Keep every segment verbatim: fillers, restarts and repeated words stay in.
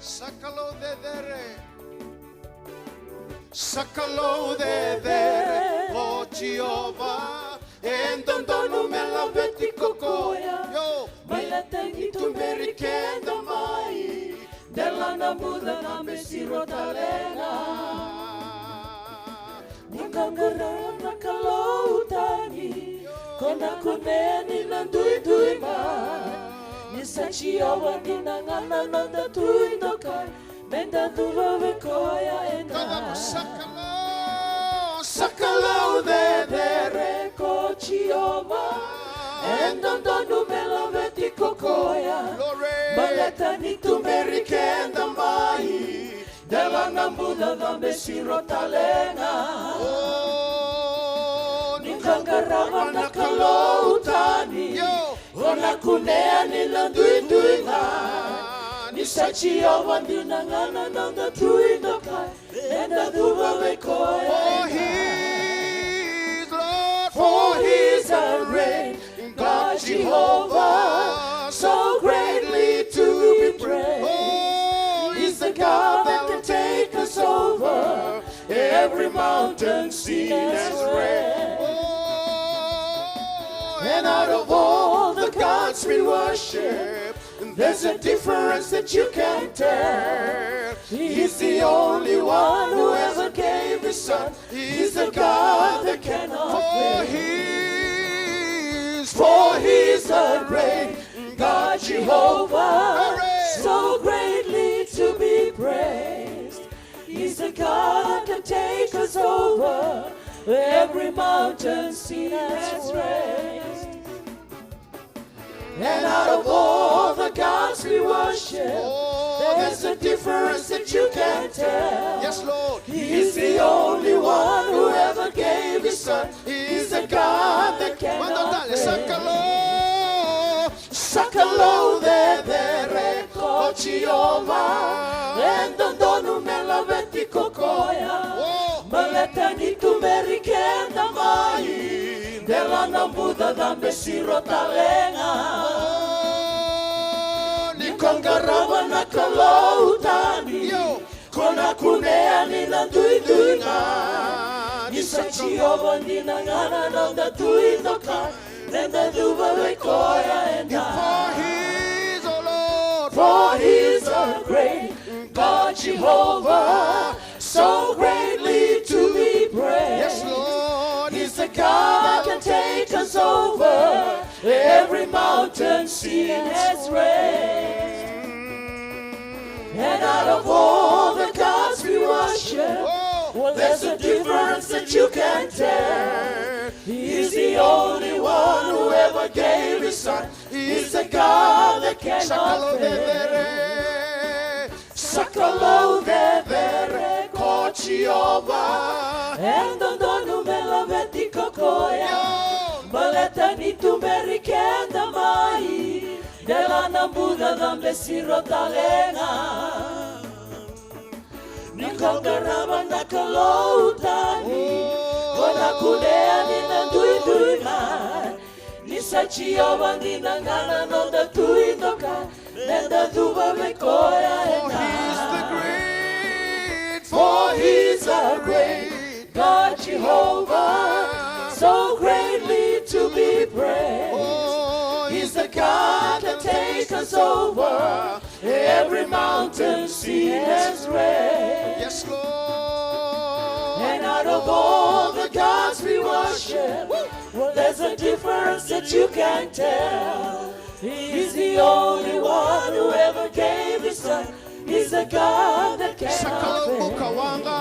Sa Kalou cecere. Sa Kalou cecere ko Jiova. E dodonu me laveti ko koya. Io. Baleta ni tuberi keda mai dela na buca cabe siro tale ga. Ni qaqara na Kalou tani, ko na kunea ni na duidui mai. Ni sa Jiova dina ga na noda Tui dokai, me da cuva vei koya eda. Sa Kalou, sa Kalou cecere ko Jiova. E dodonu me laveti ko koya. Baleta ni tuberi keda mai dela na buca cabe siro tale ga. Ni qaqarava na Kalou tani, ko na kunea ni na duidui ga. Ni sa Jiova dina ga na noda Tui dokai, eda cuva vei koya. For he is Lord, for he is a great God, Jehovah, so greatly to be praised. Oh, he's the God that can take us over every mountain seen as red. Oh, and out of all the gods we worship, there's a difference that you can tell. He's the only one who ever gave his son. He's the God that cannot fail. For he is, for he is a great God, Jehovah, so greatly to be praised. He's the God that can take us over every mountain seen as red. And out of all the gods we worship, there's a difference that you can tell. Yes, Lord. He's the only one who ever gave his son. He's the God that cannot fail. Sa Kalou, sa Kalou cecere ko Jiova. E dodonu me laveti ko koya. Baleta ni tuberi keda mai dela na buca cabe siro tale ga. Ni qaqarava na Kalou tani, ko na kunea ni na duidui ga. Ni sa Jiova dina ga na noda Tui dokai, me da cuva vei koya eda. For he is, oh Lord, for he is a great God, Jehovah, so greatly to be praised. Yes, Lord. He's the God that can take us over every mountain seen as red. And out of all the gods we worship, well, there's a difference that you can tell. He's the only one who ever gave his son. He's the God that cannot fail. Sa Kalou cecere ko Jiova. E dodonu me laveti ko koya. Baleta ni tuberi keda mai dela na buca cabe siro tale ga. Ni qaqarava na Kalou tani, ko na kunea ni na duidui ga. Ni sa Jiova dina ga na noda Tui dokai, me da cuva vei koya eda. For he's the great, for he's a great God, Jehovah, so greatly to be praised. Oh, he's the God that take us over every mountain seen as red. Yes, Lord. And out of all the gods we worship, well, there's a difference that you can tell. He's the only one who ever gave his son. He's the God that cannot fail. Sa Kalou bukawaqa.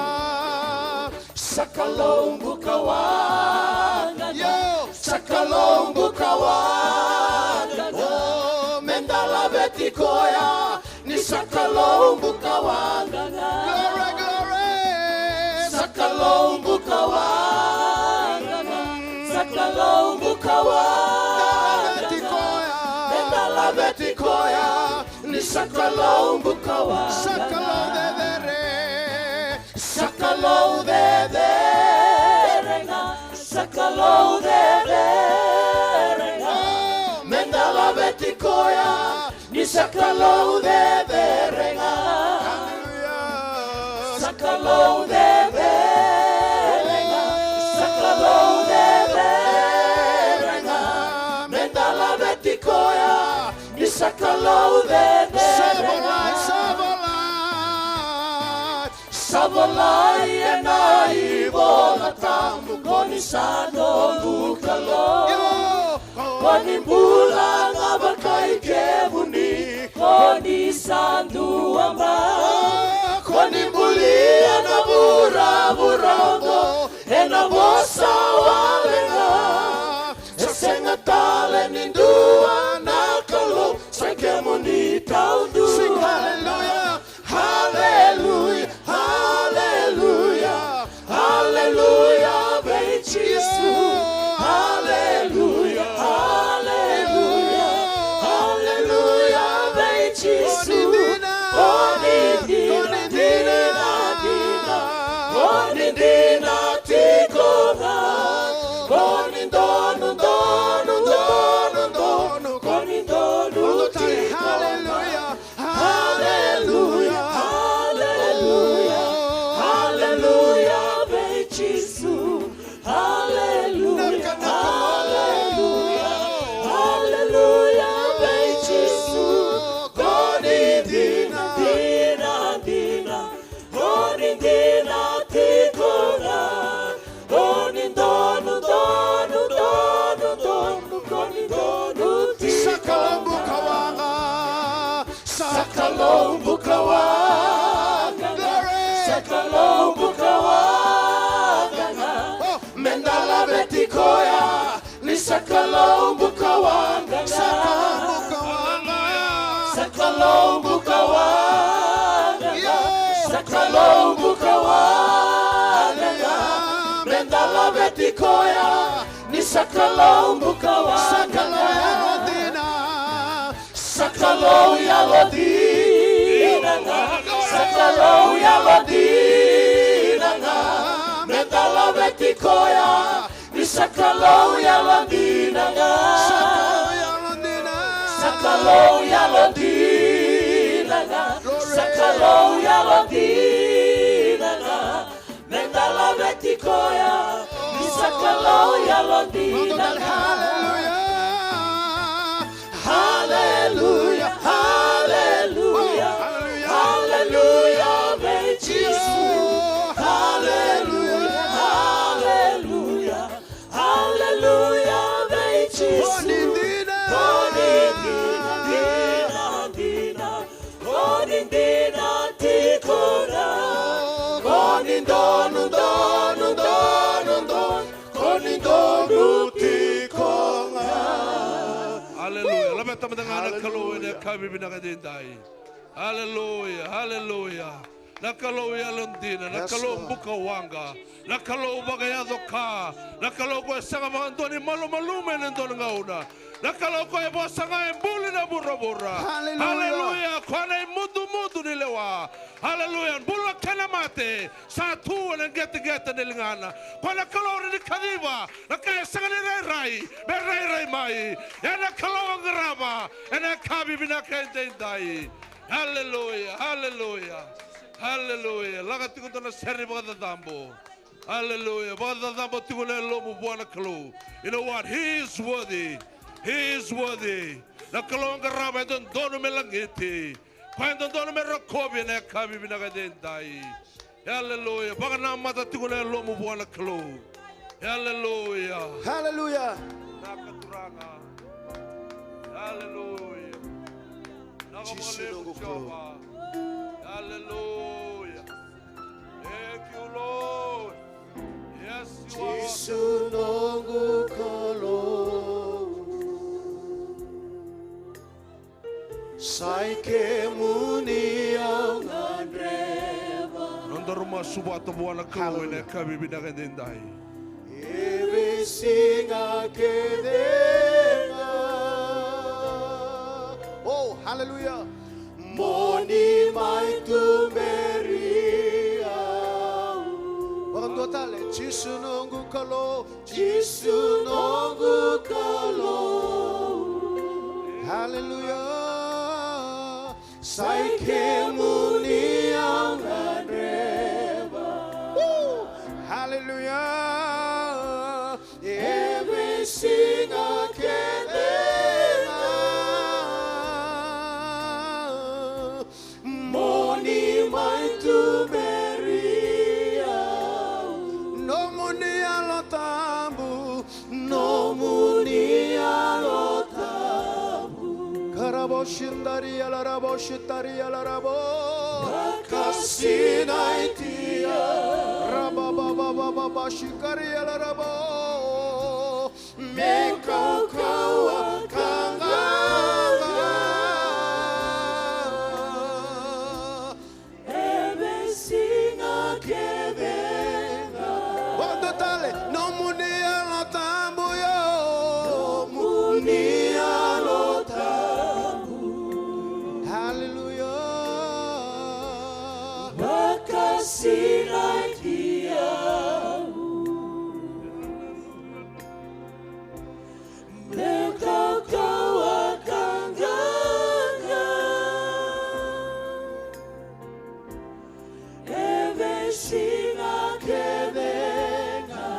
Sa Kalou bukawaqa. Yo. Sa Kalou bukawaqa. Oh, me da laveti koya. Ni sa Kalou bukawaqa. Glory, glory. Sa Kalou bukawaqa. Sa Kalou bukawaqa. Me da laveti koya. Ni sa Kalou bukawaqa. Sa Kalou cecere. Sa Kalou cecere ga. Sa Kalou cecere ga. Me da laveti koya. Ni Sa Kalou cecere ga. Sa Kalou cecere ga. Sa Kalou cecere ga. Meda laveti koya. Ni sa Kalou cecere ga. Sa volai, sa volai. Sa volai ena iVola Tabu, ko ni sa noqu Kalou. Ko ni bula ga vakai kemuni, ko ni sa duabau. Ko ni bulia na vuravura oqo ena vosa wale ga. E sega tale ni dua na Kalou, sa kemuni taudua. Sing hallelujah. Hallelujah, hallelujah, hallelujah, vei Jisu. Hallelujah, hallelujah, hallelujah, vei Jisu. Ko ni dina, dina, dina. Ko ni dina tiko ga. Ko ni donu, donu, donu, donu. Ko ni donu tiko ga. Hallelujah. Hallelujah, hallelujah, hallelujah, vei Jisu. Hallelujah, hallelujah, hallelujah, vei Jisu. Ko ni dina, dina, dina. Ko ni dina tiko ga. Ko ni donu, donu, donu, donu. Ko ni donu tiko ga. Sa Kalou bukawaqa. Sa Kalou bukawaqa. Glory. Sa Kalou bukawaqa. Oh. Meda laveti koya. Ni sa Kalou bukawaqa. Sa Kalou bukawaqa. Sa Kalou bukawaqa. Yeah. Sa Kalou bukawaqa. Meda laveti koya. Ni sa Kalou bukawaqa. Sa Kalou yalodina. Sa Kalou yalodina ga. Sa Kalou yalodina ga. Meda laveti koya. Ni sa Kalou yalodina ga. Sa Kalou yalodina. Sa Kalou yalodina ga. Sa Kalou yalodina ga. Meda laveti koya. Ni sa Kalou yalodina ga. Hallelujah. Hallelujah, hallelujah, hallelujah, vei Jisu. Hallelujah, hallelujah, hallelujah, vei Jisu. Ko ni dina, ko ni dina, dina, dina. Ko ni dina tiko ga. Ko ni donu, donu, donu, donu. Ko ni donu tiko ga. Aleluya. Laveta mada ga na Kalou ena yakavi vinaka edaidai. Aleluya, aleluya. Na Kalou yalodina, na Kalou bukawaqa, na Kalou vakayaco ka, na Kalou ko e sega vakadua ni malumalumu ena dua na gauna, na Kalou ko e vosa ga e buli na vuravura. Aleluya. Aleluya. Ko na imudumudu ni lewa. Aleluya. Bula kei na mate. Sa tu ena qeteqete ni ligana. Ko na Kalou ni kaciva na ka e sega ni rairai me rairai mai. Ena Kalou qarava ena yakavi vinaka edaidai. Aleluya, aleluya, aleluya. Laga tiko dua na sere ni vakacacabo. Aleluya. Vakacacabo tiko na yalomu vua na Kalou. You know what? He is worthy. He is worthy. Na Kalou qarava e dodonu me lagiti. Koya e dodonu me rokovi ena yakavi vinaka edaidai. Aleluya. Vakanamata tiko na yalomu vua na Kalou. Aleluya. Aleluya. Vinaka Turaga. Aleluya. Vinaka vakalevu Jiova. Aleluya. Thank you, Lord. Yes, you are. Jisu noqu Kalou. Sa i kemuni au gadreva. Nodaru masu vata vua na Kalou ena yakavi vinaka edaidai. E veisiga kece ga. Oh, hallelujah. Mo ni mai tuberi au. Vakadua tale, Jisu noqu Kalou. Jisu noqu Kalou. Hallelujah. Sai kemuni au gadreva. Hallelujah. E veisiga kece ga mo ni mai tuberi au. Nomuni Yalo Tabu, nomuni Yalo Tabu. Karabo shindari alarabo shitari alarabo. Vakasinaiti au. Rabababababa shikari alarabo. Me kaukauwa ka qaqa. E veisiga kece ga. Vodo tale, nomuni Yalo Tabu yo. Nomuni Yalo Tabu. Hallelujah. Vakasinaiti au. Me kaukauwa ka qaqa. E veisiga kece ga.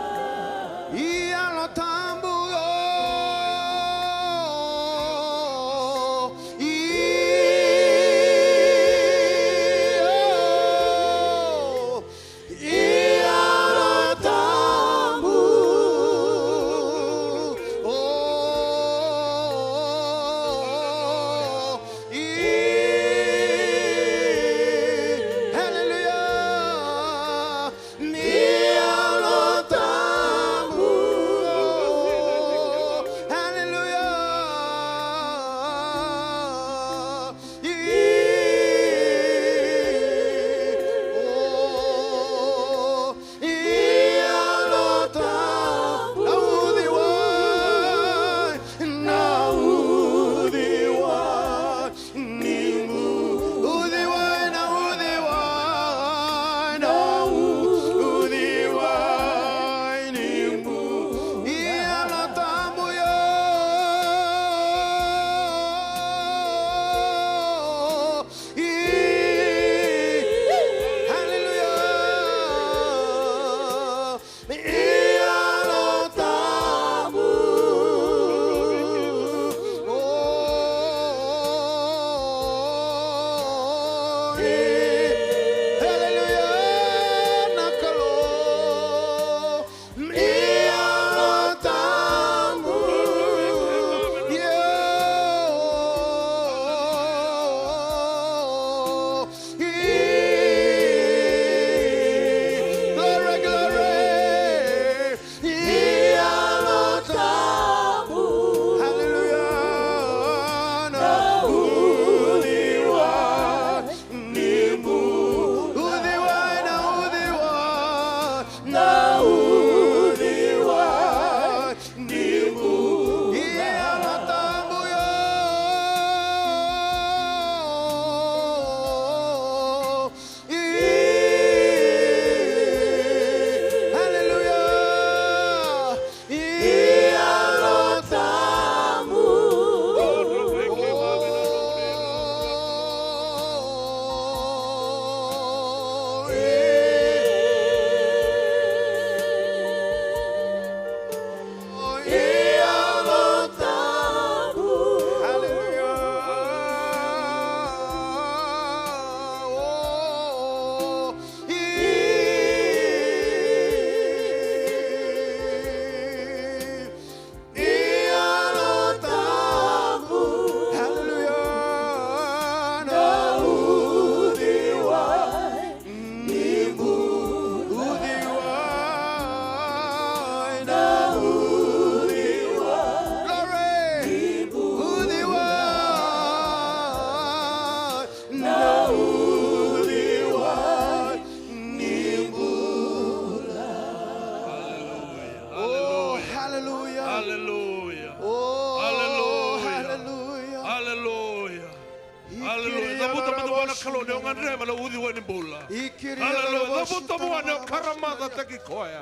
Kalou ni o gadreva na uciwai ni bula. Aleluya. Cavuta vua ni o karamacataki koya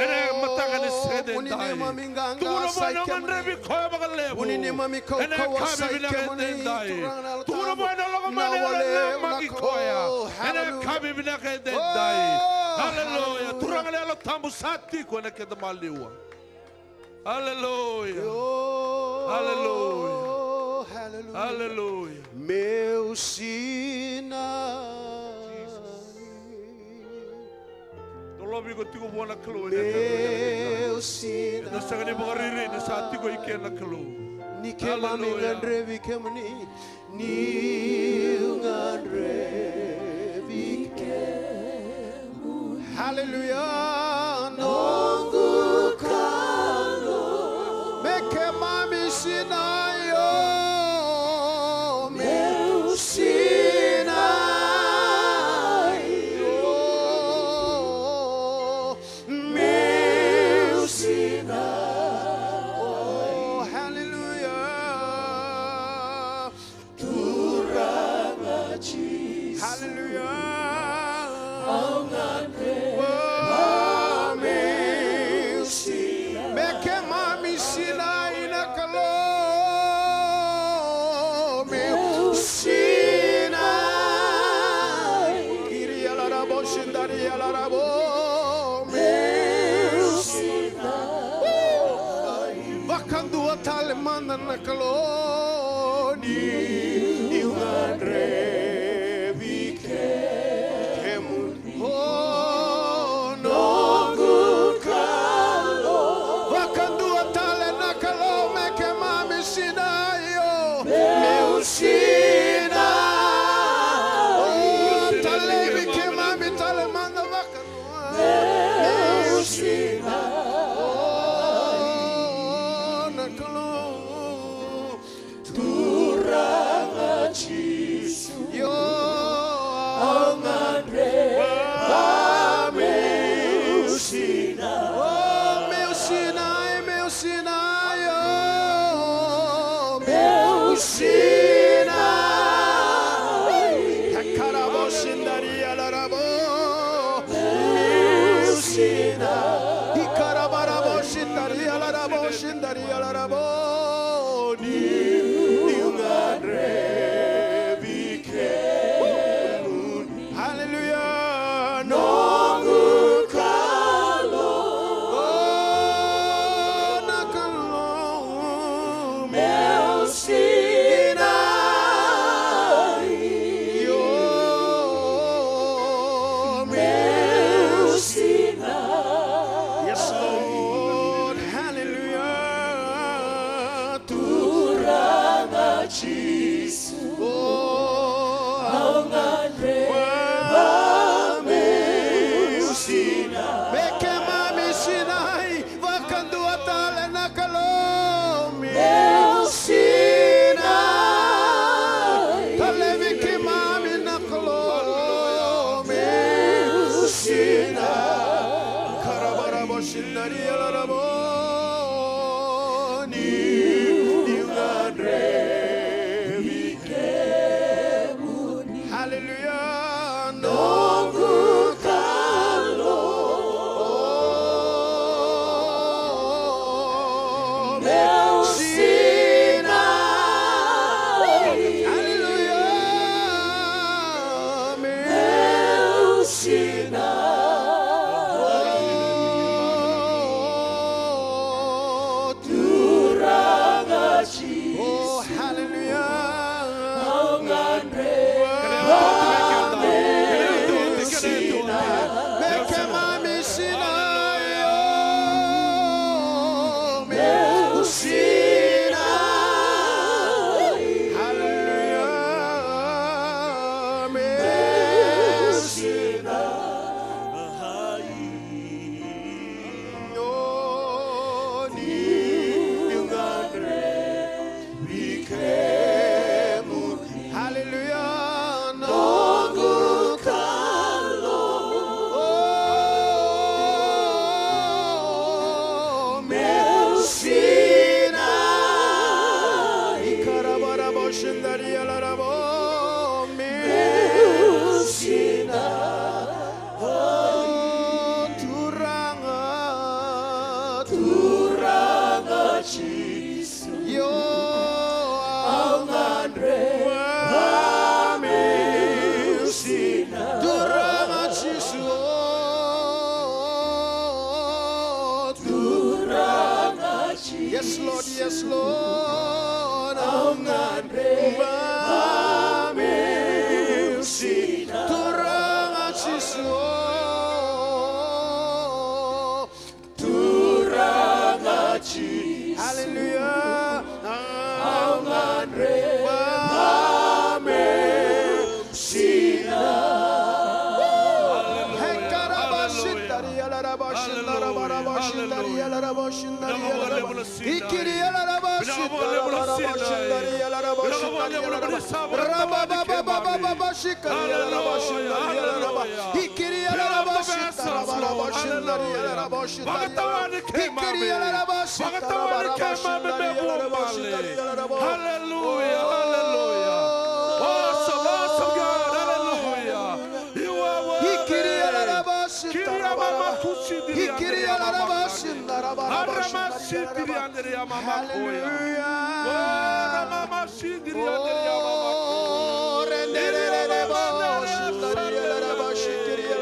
ena mataka ni siga edaidai. Tukuna vua ni o gadrevi koya vakalevu ena yakavi vinaka edaidai. Tukuna vua ni o lako mai na yalo e namaki koya ena yakavi vinaka edaidai. Aleluya. Turaga na Yalo Tabu sa tiko ena keda maliwa. Aleluya. Aleluya. Aleluya. Meu sinai. Dolovi iko tiko vua na Kalou. Meu sinai. Eda sega ni vakariri ni sa tiko i ke na Kalou. Ni keimami gadrevi kemuni. Niu gadrevi kemuni. Aleluya. Noqu Kalou. Me keimami sinai o. Meu sinai o. Meu sinai. Oh, hallelujah. Turaga Jisu. Hallelujah. Au gadreva meu sinai. Me keimami sinai na Kalou. Meu sinai. Kiri alarabo, sindari alarabo. Meu sinai. Vakadua tale mada na Kalou ni, niu gadrevi kemuni. O noqu Kalou. Vakadua tale na Kalou me keimami sinai o. Meu sinai. O talevi keimami tale mada vakadua. Meu sinai. O na Kalou. Turaga Jisu. Io. Au gadreva meu sinai. O meu sinai, meu sinai, o meu sinai. Ikarabo sindari alarabo. Meu sinai. Ikarabarabo sindari alarabo, sindari alarabo. Niu, niu gadrevi kemuni. Hallelujah. Noqu Kalou. O na Kalou. Meu sinai. Io. Meu sinai. Yes, Lord. Hallelujah. Turaga Jisu. O, au gadreva meu sinai. Me keimami sinai. Vakadua tale na Kalou meu sinai. Talevi keimami na Kalou meu sinai. Karabarabo sinari alarabo. Niu, niu gadrevi kemuni. Hallelujah. Noqu Kalou. Meu sinai. Hallelujah. Meu sinai. Turaga Jisu. Io, au gadreva meu sinai. Turaga Jisu. Turaga Jisu. Yes, Lord, yes, Lord. Au gadreva meu sinai. Turaga Jisu. Turaga Jisu. Hallelujah. Au gadreva meu sinai. Hallelujah. Hallelujah. Hallelujah. Vinaka vakalevu na sinai. Vinaka vakalevu na sinai. Vinaka vakalevu na sinai. Hallelujah. Hallelujah. Vinaka vakalevu na sinai. Hallelujah. Vakatawani keimami. Vakatawani keimami me vua male. Hallelujah, hallelujah. Awesome, awesome God, hallelujah. You are worthy. Kiri amama kusitiri andere amama kaya. Arama sitiri andere amama koya. Hallelujah. Oh, ramama sitiri andere amama koya. Oh, renderere bo, sitiri andere amama koya. Hallelujah.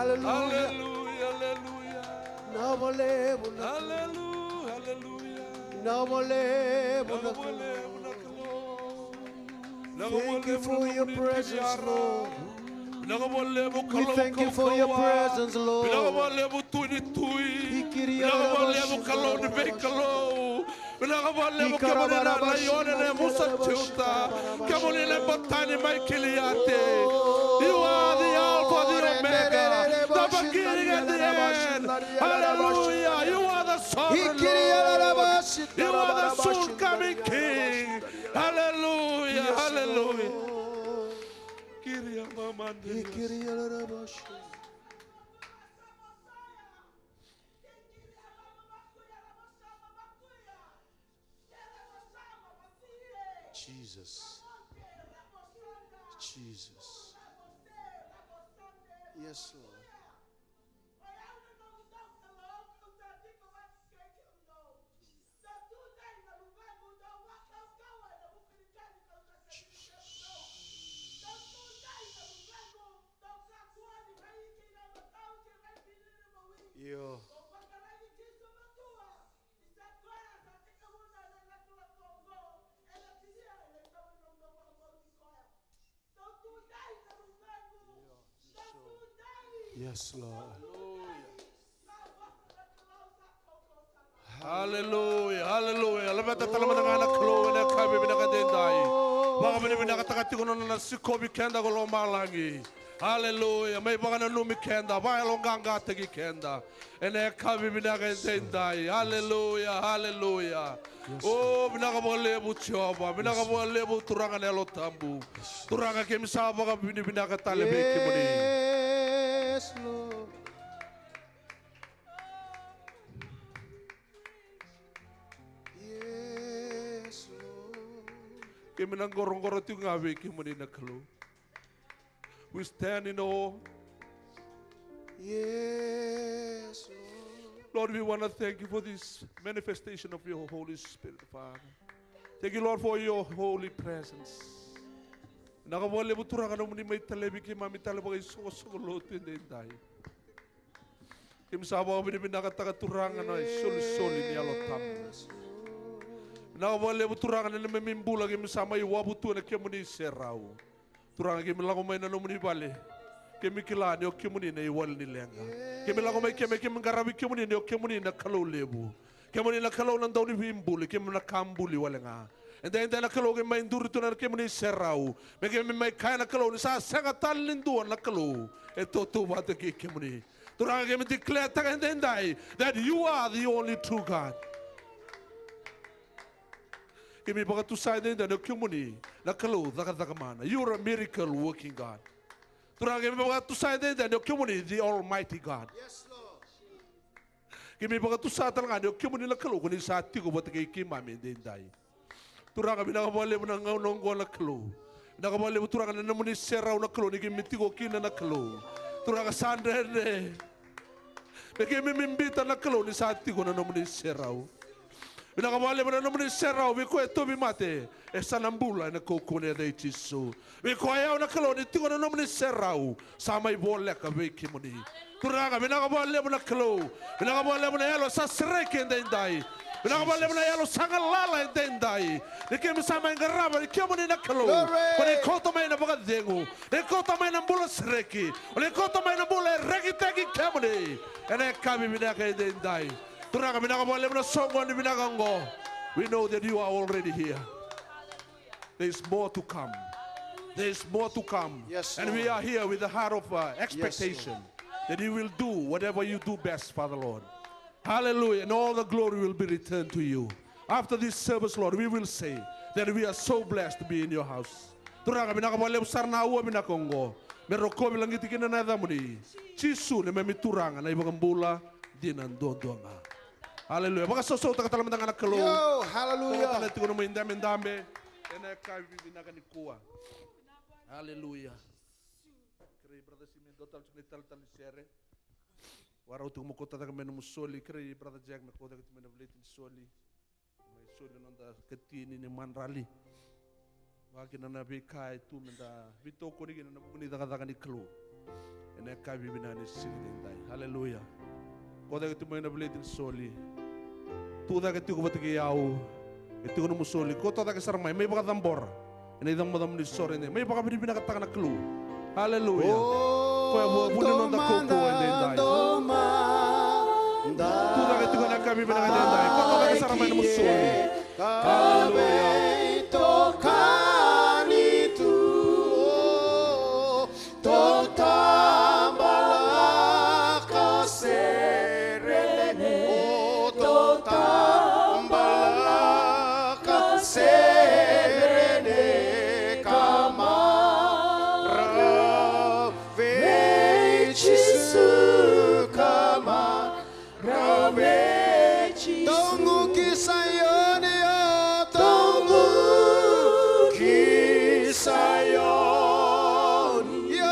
Hallelujah, hallelujah. Vinaka vakalevu na Kalou. Hallelujah, hallelujah. Vinaka vakalevu na Kalou. Vinaka vakalevu na Kalou. Thank you for your presence, Lord. Vinaka vakalevu Kalou kaukauwa. We thank you for your presence, Lord. Vinaka vakalevu Tui ni tui. Vinaka vakalevu Kalou ni veikalou. Vinaka vakalevu kemuni na laione na yavusa Juta. Kemuni na ibatani mai Kiliate. You are the Alpha, the Omega, the beginning and the end. Hallelujah. You are the sovereign Lord. You are the soon coming King. Hallelujah. Hallelujah. Kiria mama. Jesus. Jesus. Yes, Lord. Io. Yes, Lord. Hallelujah, hallelujah. Laveta tale mada ga na Kalou ena yakavi vinaka edaidai. Vakavinavinakataka tiko na nona sikovi keda ko lomalagi. Hallelujah. Mai vakananumi keda, vakayaloqaqataki keda ena yakavi vinaka edaidai. Hallelujah, hallelujah. O, vinaka vakalevu Jiova, vinaka vakalevu Turaga na Yalo Tabu. Turaga, keimami sa vakavinavinaka tale vei kemuni. Yes, Lord. Yes, Lord. Keimami na qoroqoro tiko ga vei kemuni na Kalou. We stand in awe. Yes, Lord. Lord, we want to thank you for this manifestation of your Holy Spirit, Father. Thank you, Lord, for your holy presence. Vinaka vakalevu Turaga nomuni mai talevi keimami tale vakaisoqosoqo lotu edaidai. Keimami sa vakavinavinakataka Turaga na isolisoli ni Yalo Tabu. Vinaka vakalevu Turaga na neimami bula keimami sa mai wavu tu ena kemuni serau. Turaga, keimami lako mai na nomuni vale. Keimami kila ni o kemuni na iwali ni leqa. Keimami lako mai, keimami, keimami qaravi kemuni ni o kemuni na Kalou levu. Kemuni na Kalou na Dauniveibuli, keimami na ka buli wale ga. Edaidai na Kalou keimami mai duri tu na kemuni serau. Me keimami mai kaya na Kalou ni sa sega tale ni dua na Kalou e tautauvata kei kemuni. Turaga, keimami declare-taka edaidai that you are the only true God. Keimami vakatusa edaidai ni o kemuni na Kalou cakacaka mana. You're a miracle working God. Turaga, keimami vakatusa edaidai ni o kemuni the Almighty God. Keimami vakatusa tale ga ni o kemuni na Kalou ko ni sa tiko vata kei keimami edaidai. Turaga, vinaka vakalevu na gauna oqo na Kalou. Vinaka vakalevu Turaga na nomuni serau na Kalou ni keimami tiko kina na Kalou. Turaga, sa dredre me keimami biuta na Kalou ni sa tiko na nomuni serau. Vinaka vakalevu na nomuni serau vei koya e tauvimate, e sa na bula ena kaukauwa ni yaca i Jisu. Vei koya o yau na Kalou ni tiko na nomuni serau, sa mai voleka vei kemuni. Turaga, vinaka vakalevu na Kalou. Vinaka vakalevu na yalo sa sereki edaidai. Vinaka vakalevu na yalo sa galala edaidai. Ni keimami sa mai qarava ni kemuni na Kalou. Glory. Ko ni kauta mai na vakacegu. Ni kauta mai na bula sereki. Ni kauta mai na bula e rekitaki kemuni. Ena yakavi vinaka edaidai. Turaga, vinaka vakalevu na soqoni vinaka oqo. We know that you are already here. There is more to come. There is more to come. Yes, Lord. And we are here with a heart of uh, expectation that you will do whatever you do best, Father Lord. Hallelujah. And all the glory will be returned to you. After this service, Lord, we will say that we are so blessed to be in your house. Turaga, vinaka vakalevu sara na aua vinaka oqo. Me rokovi lagiti kina na yacamuni. Jisu, neimami Turaga, na iVakabula dina duadua ga. Haleluya. Vakasausautaka tale mada ga na Kalou. Yo, haleluya. Toro tale tiko nomu idabedabe ena yakavi vinaka nikua. Haleluya. Kerei brother Simi, dua tale tiko na italetale ni sere. Warau tiko mo kauta cake mai nomu soli. Kerei brother Jack me kauta cake tiko mai na veleti ni soli. Mai soli noda katini ni madrali. Vaka kina na veika e tu meda veitokoni kina ena vuku ni cakacaka ni Kalou. Ena yakavi vinaka ni siga edaidai. Haleluya. Kauta cake tu mai na veleti ni soli. Tu cake tiko vata kei au. E tiko nomu soli. Kauta cake sara mai. Mai vakacabora. Ena icamocamo ni sore edaidai. Mai vakavinavinakataka na Kalou. Haleluya. Koya vua vuni noda kaukauwa edaidai. Tu cake tiko ena yakavi vinaka edaidai. Kauta cake sara mai nomu soli. Haleluya. Tou tabalaka sere, o tou tabalaka sere, ka marau vei Jisu, ka marau vei Jisu. Togu ki Saioni, o togu ki Saioni, o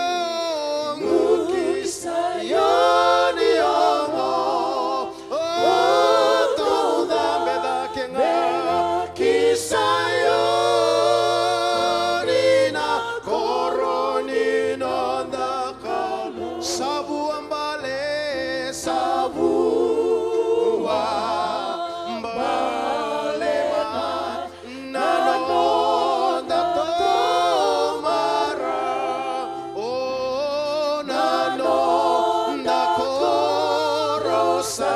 togu ki Saioni, o mo. O tou cabe cake ga ki Saioni, na koro ni noda Kalou. Sa vua bale, sa vua bale mai na noda tou marau, o na noda koro sa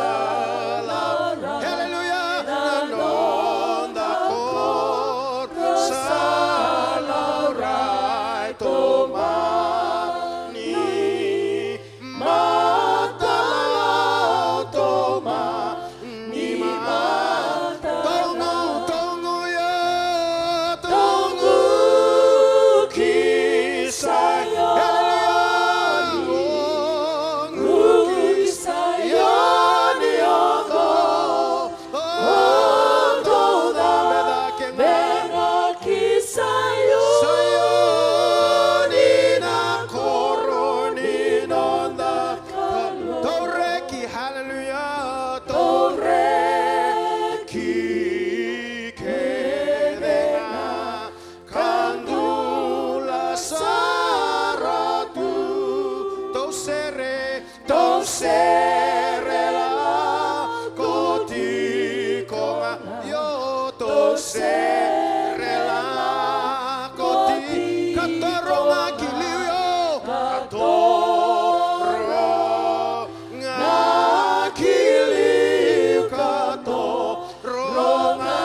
laurai. Haleluya. Na noda koro sa laurai, tou mani mataloto, ma ni mata. Togu, togu ya, togu ki Saioni. Haleluya. Togu ki Saioni, o tou, o tou cabe cake ga ki Saioni, na koro ni noda Kalou. Tou reki, haleluya. Tou reki kece ga, ka dula sara tu. Tou sere, tou sere lako tiko ga. Io, tou sere lako tiko. Ka toro ga ki liu, io. Ka toro ga ki liu, ka toro ga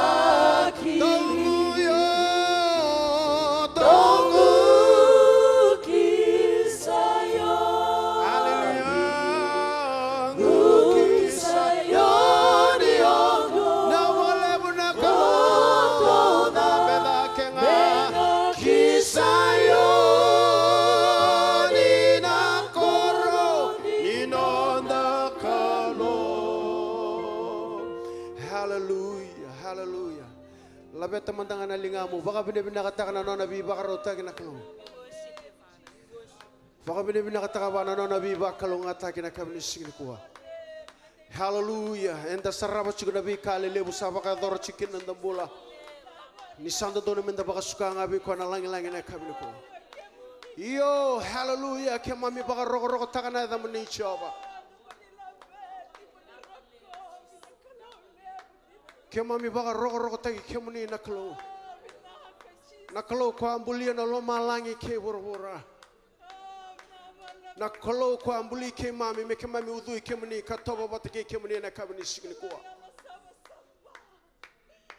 ki liu. Togu, io. Togu ki Saioni. Haleluya. Togu ki Saioni, o. Na vakalevu na Kalou. Laveta mada ga na ligamu, vakavinavinakataka na nona veivakarautaki na Kalou. Vakavinavinakataka vua na nona veivakalougatataki na yakavi ni siga nikua. Haleluya. Eda sarava tiko na veika lelevu sa vakayacora tiko kina noda bula. Ni sa dodonu meda vakasuka ga vei koya na lagilagi na yakavi nikua. Io, haleluya. Keimami vakarokorokotaka na yacamuni Jiova. Keimami vakarokorokotaki kemuni na Kalou. Na Kalou ko a bulia na lomalagi kei vuravura. Na Kalou ko a buli keimami me keimami ucui kemuni ka tovo vata kei kemuni ena yakavi ni siga nikua.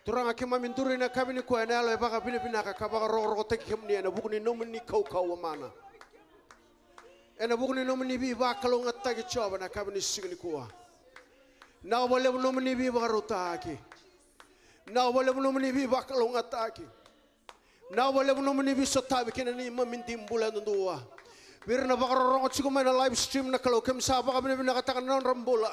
Turaga, keimami duri ena yakavi nikua ena yalo e vakavinavinaka ka vakarokorokotaki kemuni ena vuku ni nomuni kaukauwa mana. Ena vuku ni nomuni veivakalougatataki Jiova na yakavi ni siga nikua. Vinaka vakalevu nomuni veivakarautaki. Vinaka vakalevu nomuni veivakalougatataki. Vinaka vakalevu nomuni veisotavi kei na neimami dui bula yadudua. Vei ira na vakarorogo tiko mai na live stream na Kalou, keimami sa vakavinavinakataka na nodra bula.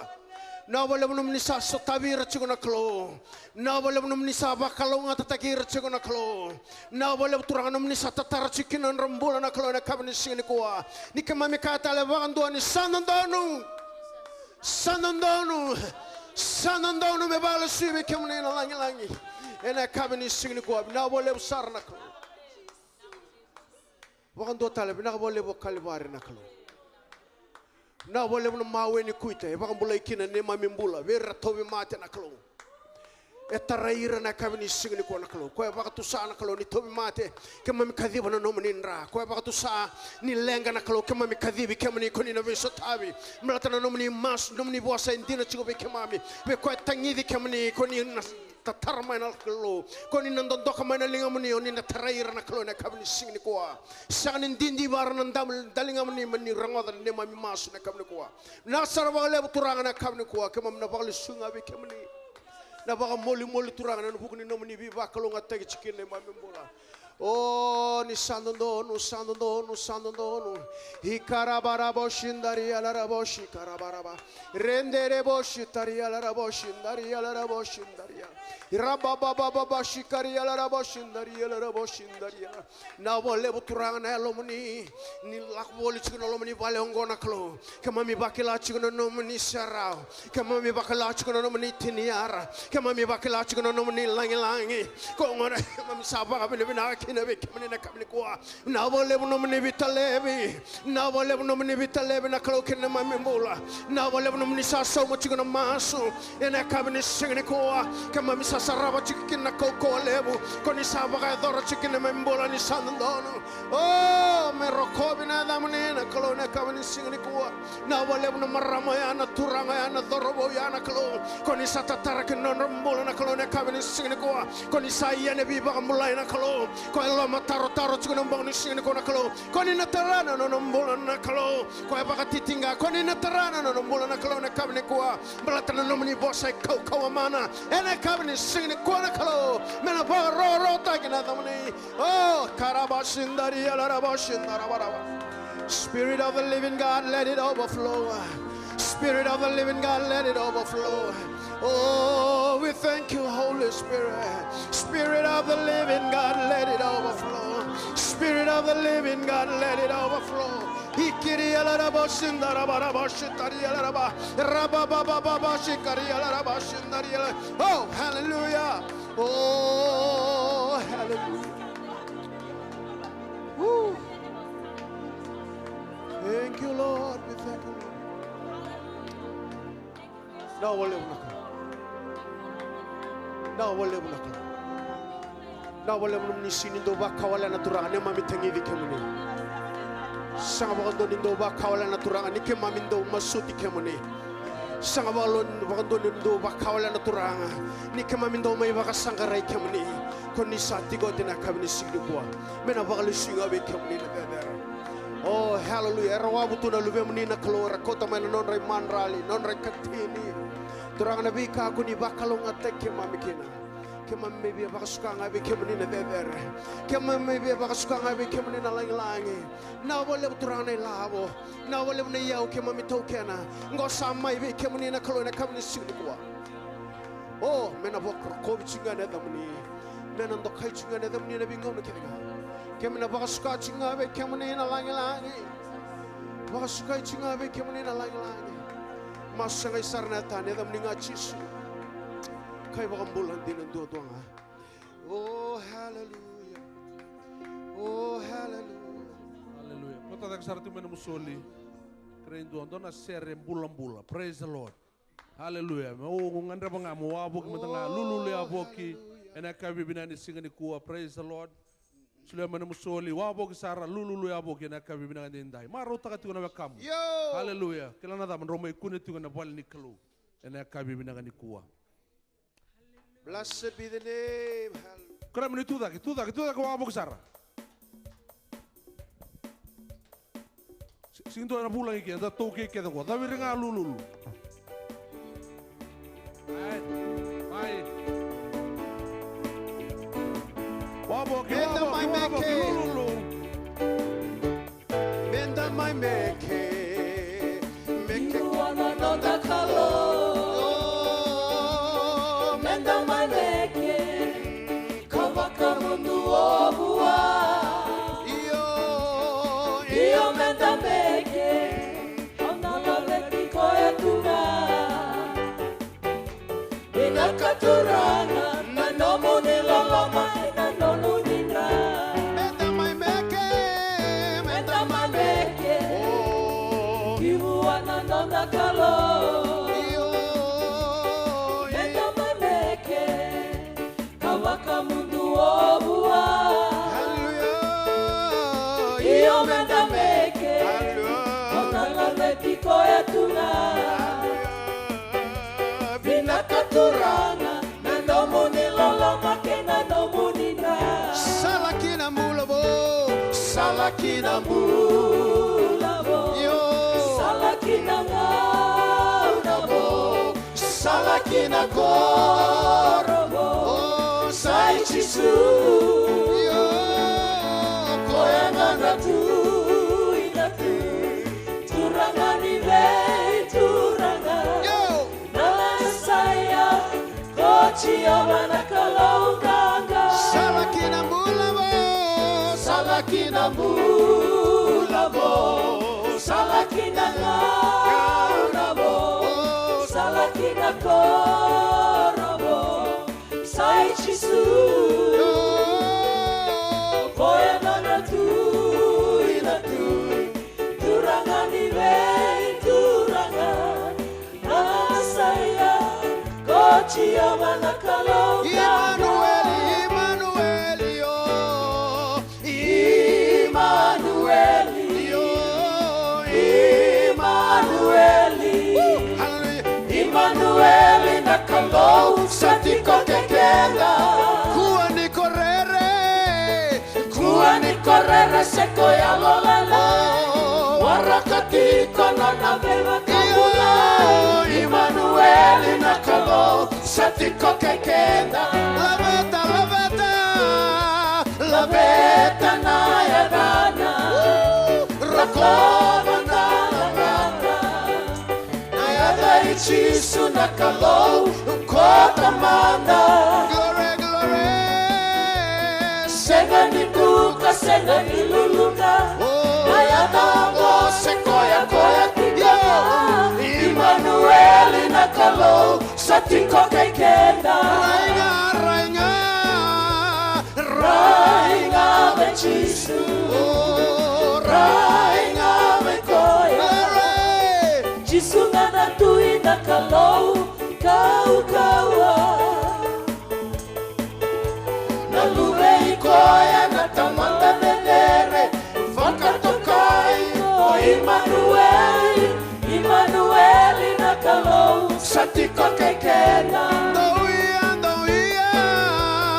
Vinaka vakalevu nomuni sa sotavi ira tiko na Kalou. Vinaka vakalevu nomuni sa vakalougatataki ira tiko na Kalou. Vinaka vakalevu Turaga nomuni sa tatara tiko kina na nodra bula na Kalou ena yakavi ni siga nikua. Ni keimami kaya tale vakadua ni sa dodonu. Sa dodonu. Sa dodonu me vakalesui vei kemuni na lagilagi ena yakavi ni siga nikua. Vinaka vakalevu sara na Kalou. Vakadua tale, vinaka vakalevu o Kalivari na Kalou. Vinaka vakalevu na mawe ni kuita e vakabulai kina na neimami bula vei ira na tauvimate na Kalou. E tarai ira na yakavi ni siga nikua na Kalou. Koya e vakatusa na Kalou ni tauvimate, keimami kaciva na nomuni dra. Koya e vakatusa ni leqa na Kalou, keimami kacivi kemuni, ko ni na veisotavi. Baleta na nomuni masu, nomuni vosa e dina tiko vei keimami. Vei koya e tagici kemuni, ko ni na tatara mai na Kalou. Ko ni na dodoka mai na ligamuni, o ni na tarai ira na Kalou ena yakavi ni siga nikua. Sega ni didi vua na dam-, daligamuni mo ni rogoca na neimami masu na yakavi nikua. Vinaka sara vakalevu Turaga na yakavi nikua, keimami na vakalesui ga vei kemuni. Na vakamolimoli Turaga ena vuku ni nomuni veivakalougatataki tiko kina neimami bula. O, ni sa dodonu, sa dodonu, sa dodonu. Ikarabarabo shindari alarabo shikarabaraba. Rendere boshi tari alarabo shindari alarabo shindaria. Irabababa boshi kari alarabo shindari alarabo shindaria. Vinaka vakalevu Turaga na Yalomuni. Ni lako voli tiko na loma ni vale oqo na Kalou. Keimami vakila tiko na nomuni serau. Keimami vakila tiko na nomuni tiniyara. Keimami vakila tiko na nomuni lagilagi. Ko gona keimami sa vakavinavinaka kina vei kemuni na yakavi nikua. Vinaka vakalevu nomuni veitalevi. Vinaka vakalevu nomuni veitalevi na Kalou kei na neimami bula. Vinaka vakalevu nomuni sa sauma tiko na masu. Ena yakavi ni siga nikua. Keimami sa sarava tiko kina na kaukauwa levu. Ko ni sa vakayacora tiko kina neimami bula ni sa dodonu. O, me rokovi na yacamuni na Kalou ena yakavi ni siga nikua. Vinaka vakalevu na marama oya, na turaga oya, na cauravou oya na Kalou. Ko ni sa tatara kina na nodra bula na Kalou ena yakavi ni siga nikua. Ko ni sa ia na veivakabulai na Kalou. Ko e lomatarotaro tiko na bogi ni siga nikua na Kalou. Ko ni na tara na nona bula na Kalou. Ko e vakatitiqa, ko ni na tara na nona bula na Kalou ena yakavi nikua. Baleta na nomuni vosa e kaukauwa mana. Ena yakavi ni siga nikua na Kalou. Me na vakarokorokotaki na yacamuni. Oh, karabashindaria larabashindarabaraba. Spirit of the living God, let it overflow. Spirit of the living God, let it overflow. Oh, we thank you, Holy Spirit. Spirit of the living God, let it overflow. Spirit of the living God, let it overflow. Ikiria larabashindarabarabashitaria laraba. Rababababashikaria larabashindaria la-, oh, hallelujah. Oh, hallelujah. Woo. Thank you, Lord. We thank you, Lord. Vinaka vakalevu na Kalou. Vinaka vakalevu na Kalou. Vinaka vakalevu nomuni sega ni dau vakawalena Turaga, neimami tagici kemuni. Sega vakadua ni dau vakawalena Turaga, ni keimami dau masuti kemuni. Sega vakalo-, vakadua ni dau vakawalena Turaga, ni keimami dau mai vakasaqarai kemuni. Ko ni sa tiko oti na yakavi ni siga nikua. Me na vakalesui ga vei kemuni na cecere. Oh, hallelujah. Era wavu tu na luvemuni na Kalou, era kauta mai na nodra imadrali, nodra ikatini. Turaga na veika ko ni vakalougatataki keimami kina. Keimami mai via vakasuka ga vei kemuni na cecere. Keimami mai via vakasuka ga vei kemuni na lagilagi. Vinaka vakalevu Turaga na ilavo. Vinaka vakalevu na iyau keimami taukena. Qo sa mai vei kemuni na Kalou ena yakavi ni siga nikua. Oh, me na vakarokovi tiko ga na yacamuni. Me na dokai tiko ga na yacamuni ena veigauna kece ga. Keimami na vakasuka tiko ga vei kemuni na lagilagi. Vakasukai tiko ga vei kemuni na lagilagi. Masu sagai sara na yatani, yacamuni ga Jisu. Kai vakabula dina duadua ga. Oh, hallelujah. Oh, hallelujah. Hallelujah. Kota cake sara tu mai na musoli. Kerei dua, dua na sere bulabula. Praise the Lord. Hallelujah. Mo gadreva ga mo wavoki mada ga, lululu yavoki. Ena yakavi vinaka ni siga nikua. Praise the Lord. Solia mai na musoli, wavoki sara, lululu yavoki ena yakavi vinaka edaidai. Marautaka tiko na wekamu. Yo! Hallelujah. Kila na cava, drau mai kune tiko ena vale ni Kalou. Ena yakavi vinaka nikua. Blessed be the name. Hallelujah. Kura mani tu cake, tu cake, tu cake, wavoki sara. Si-, sigi dua na vulagi ke, da tou kei kece ko. Caviri ga lululu. Ai, ai. Wavoki, wavoki, wavoki, lululu. Meda mai meke, meke. Io, na noda Kalou. Meda mai meke, ka vakamudu o vua. Io, io, meda meke, o na laveti koya tu ga. Vinaka Turaga na nomuni loloma kei na nomuni dra. Meda mai meke, meda mai meke. Oh. Ki vua na noda Kalou. Io. Meda mai meke, ka vakamudu o vua. Hallelujah. Io, meda meke. Hallelujah. O na laveti koya tu ga. Hallelujah. Vinaka Turaga na nomuni loloma kei na nomuni dra. Sala ki na bula vou. Sala ki na bula vou. Io. Sala ki na gauna vou. Sala ki na koro vou. O sa i Jisu. Io. Koya ga na Tui na tui. Turaga ni veituraga. Io. Na Mesaia, ko Jiova na Kalou qaqa. Sala ki na bula vou. Sala ki na bula vou. Sala ki na gauna vou. Sala ki na koro vou. Sa i Jisu. Koya ga na Tui na tui. Turaga ni veituraga. Na Mesaia, ko Jiova na Kalou. Imanueli, Imanueli, o. Imanueli, o. Imanueli. Hallelujah. Imanueli na Kalou sa tiko kei keda. Kua ni ko rere. Kua ni ko rere se ko yalo lala. Waraka tiko nona veivakabula. Io. Imanueli na Kalou sa tiko kei keda. Laveta, laveta. Laveta na yacana. Rokova na lagata. Na yaca i Jisu na Kalou ko Tamada. Glory, glory. Sega ni duka, sega ni luluqa. Oh. Na yaca oqo se koya, koya tiko. Yeah. Imanueli na Kalou sa tiko kei keda. Raica, raica. Rai ga vei Jisu, rai ga vei koya. Jisu ga na Tui na Kalou kaukauwa. Na Luve i koya na Tamada cecere, vakatokai ko Imanueli. Imanueli na Kalou sa tiko kei keda. Dou ia, dou ia.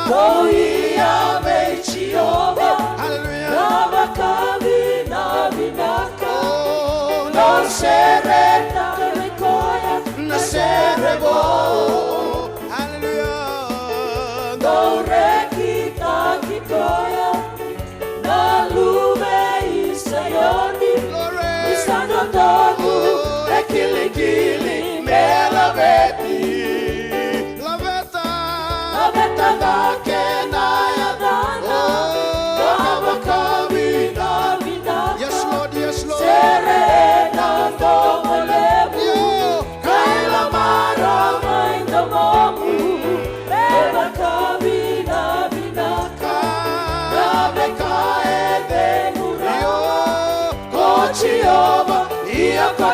Dou ia vei Jiova. Hallelujah. Na vakavinavinaka. Oh. Dou sereta vei koya na sere vou. Hallelujah. Dou rekitaki koya. Na Luve i Saioni. Glory. Ni sa dodonu e kilikili me laveti. Laveta. Laveta cake na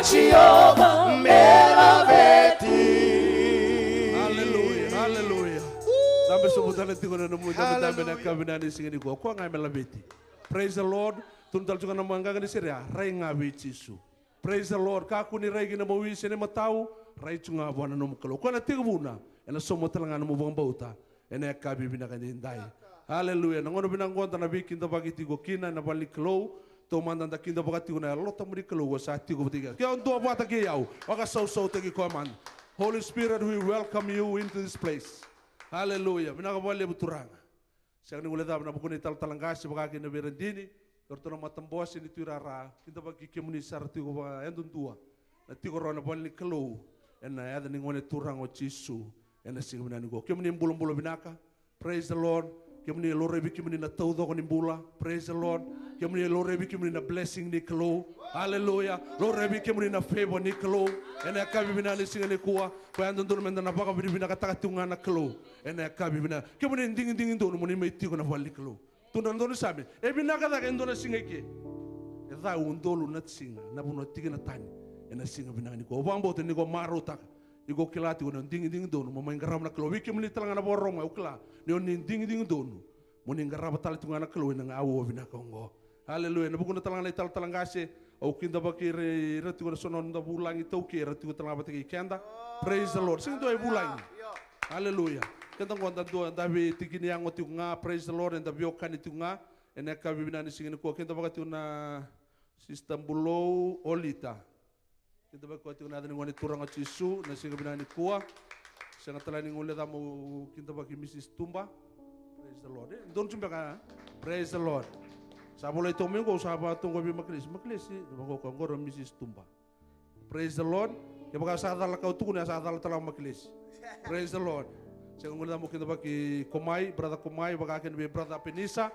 Jiova me laveti. Aleluya, aleluya. Dabe sobu tale tiko na nomu idabedabe na yakavi vinaka ni siga nikua. O koya ga me laveti. Praise the Lord. Tukuna tale tiko na nomu qaqa ni sere ya, rai ga vei Jisu. Praise the Lord. Kakua ni rai ki na mawi se na imatau, rai tu ga vua na nomu Kalou. O koya na tekivuna ena sauma tale ga na nomu vakabauta ena yakavi vinaka edaidai. Aleluya. Na gauna vinaka oqo da na veikidavaki tiko kina ena vale ni Kalou. Taumada da kidavaka tiko na Yalo Tabu ni Kalou, o sa tiko vata kei keda. Ke o duavata kei au, vakasausautaki koya mada. Holy Spirit, we welcome you into this place. Aleluya. Vinaka vakalevu Turaga. Sega ni guilecava na vuku ni talatala qase, vaka kina vei ira dina, o iratou na matabose ni tuirara, kidavaki kemuni sara tiko vakayadudua na tiko rawa ena vale ni Kalou, ena yaca ni Gone Turaga o Jisu, ena siga vinaka nikua. Kemuni bulabula vinaka. Praise the Lord. Kemuni e laurai vei kemuni na taucoko ni bula. Praise the Lord. Kemuni e laurai vei kemuni na blessing ni Kalou. Aleluya. Laurai vei kemuni na favor ni Kalou ena yakavi vinaka ni siga nikua. Koya e dodonu meda na vakavinavinakataka tiko ga na Kalou ena yakavi vinaka. Kemuni e digidigi donu mo ni mai tiko na vale ni Kalou. Tukuna na daunisame, e vinaka cake e dua na siga eke. E ca e udolu na siga, na vanua tiko na tani, ena siga vinaka nikua. Au vakabauta ni ko marautaka, ni ko kila tiko ni o digidigi donu mo mai qarava na Kalou. Vei kemuni tale ga na vakarorogo mai, au kila ni o ni digidigi donu mo ni qarava tale tiko ga na Kalou ena gauna vinaka oqo. Aleluya. Ena vukuna tale ga na italatala qase, au kidavaki ira, ira tiko na so na noda vulagi iTaukei, era tiko tale ga vata kei keda. Praise the Lord. Sega ni dua e vulagi. Aleluya. Keda oqo da dua, da veitikiniyago tiko ga. Praise the Lord. Eda veiwekani tiko ga ena yakavi vinaka ni siga nikua. Kidavaka tiko na Sister Bulou Olita. Kidavaki koya tiko ena yaca ni Gone Turaga o Jisu ena siga vinaka nikua. Sega tale ni guilecava meu kidavaki Missus Tuba. Praise the Lord. E donu tu beka, e? Praise the Lord. Sa volai toka mai oqo, au sa vaka tu oqo vei Makilesi. Makilesi, vaka oqo, oqo o Missus Tuba. Praise the Lord. Kevaka sa cala ka au tukuna, sa cala tale ga o Makilesi. Praise the Lord. Sega ni guilecava meu kidavaki Komai, brother Komai, vaka kina vei brother Penisa.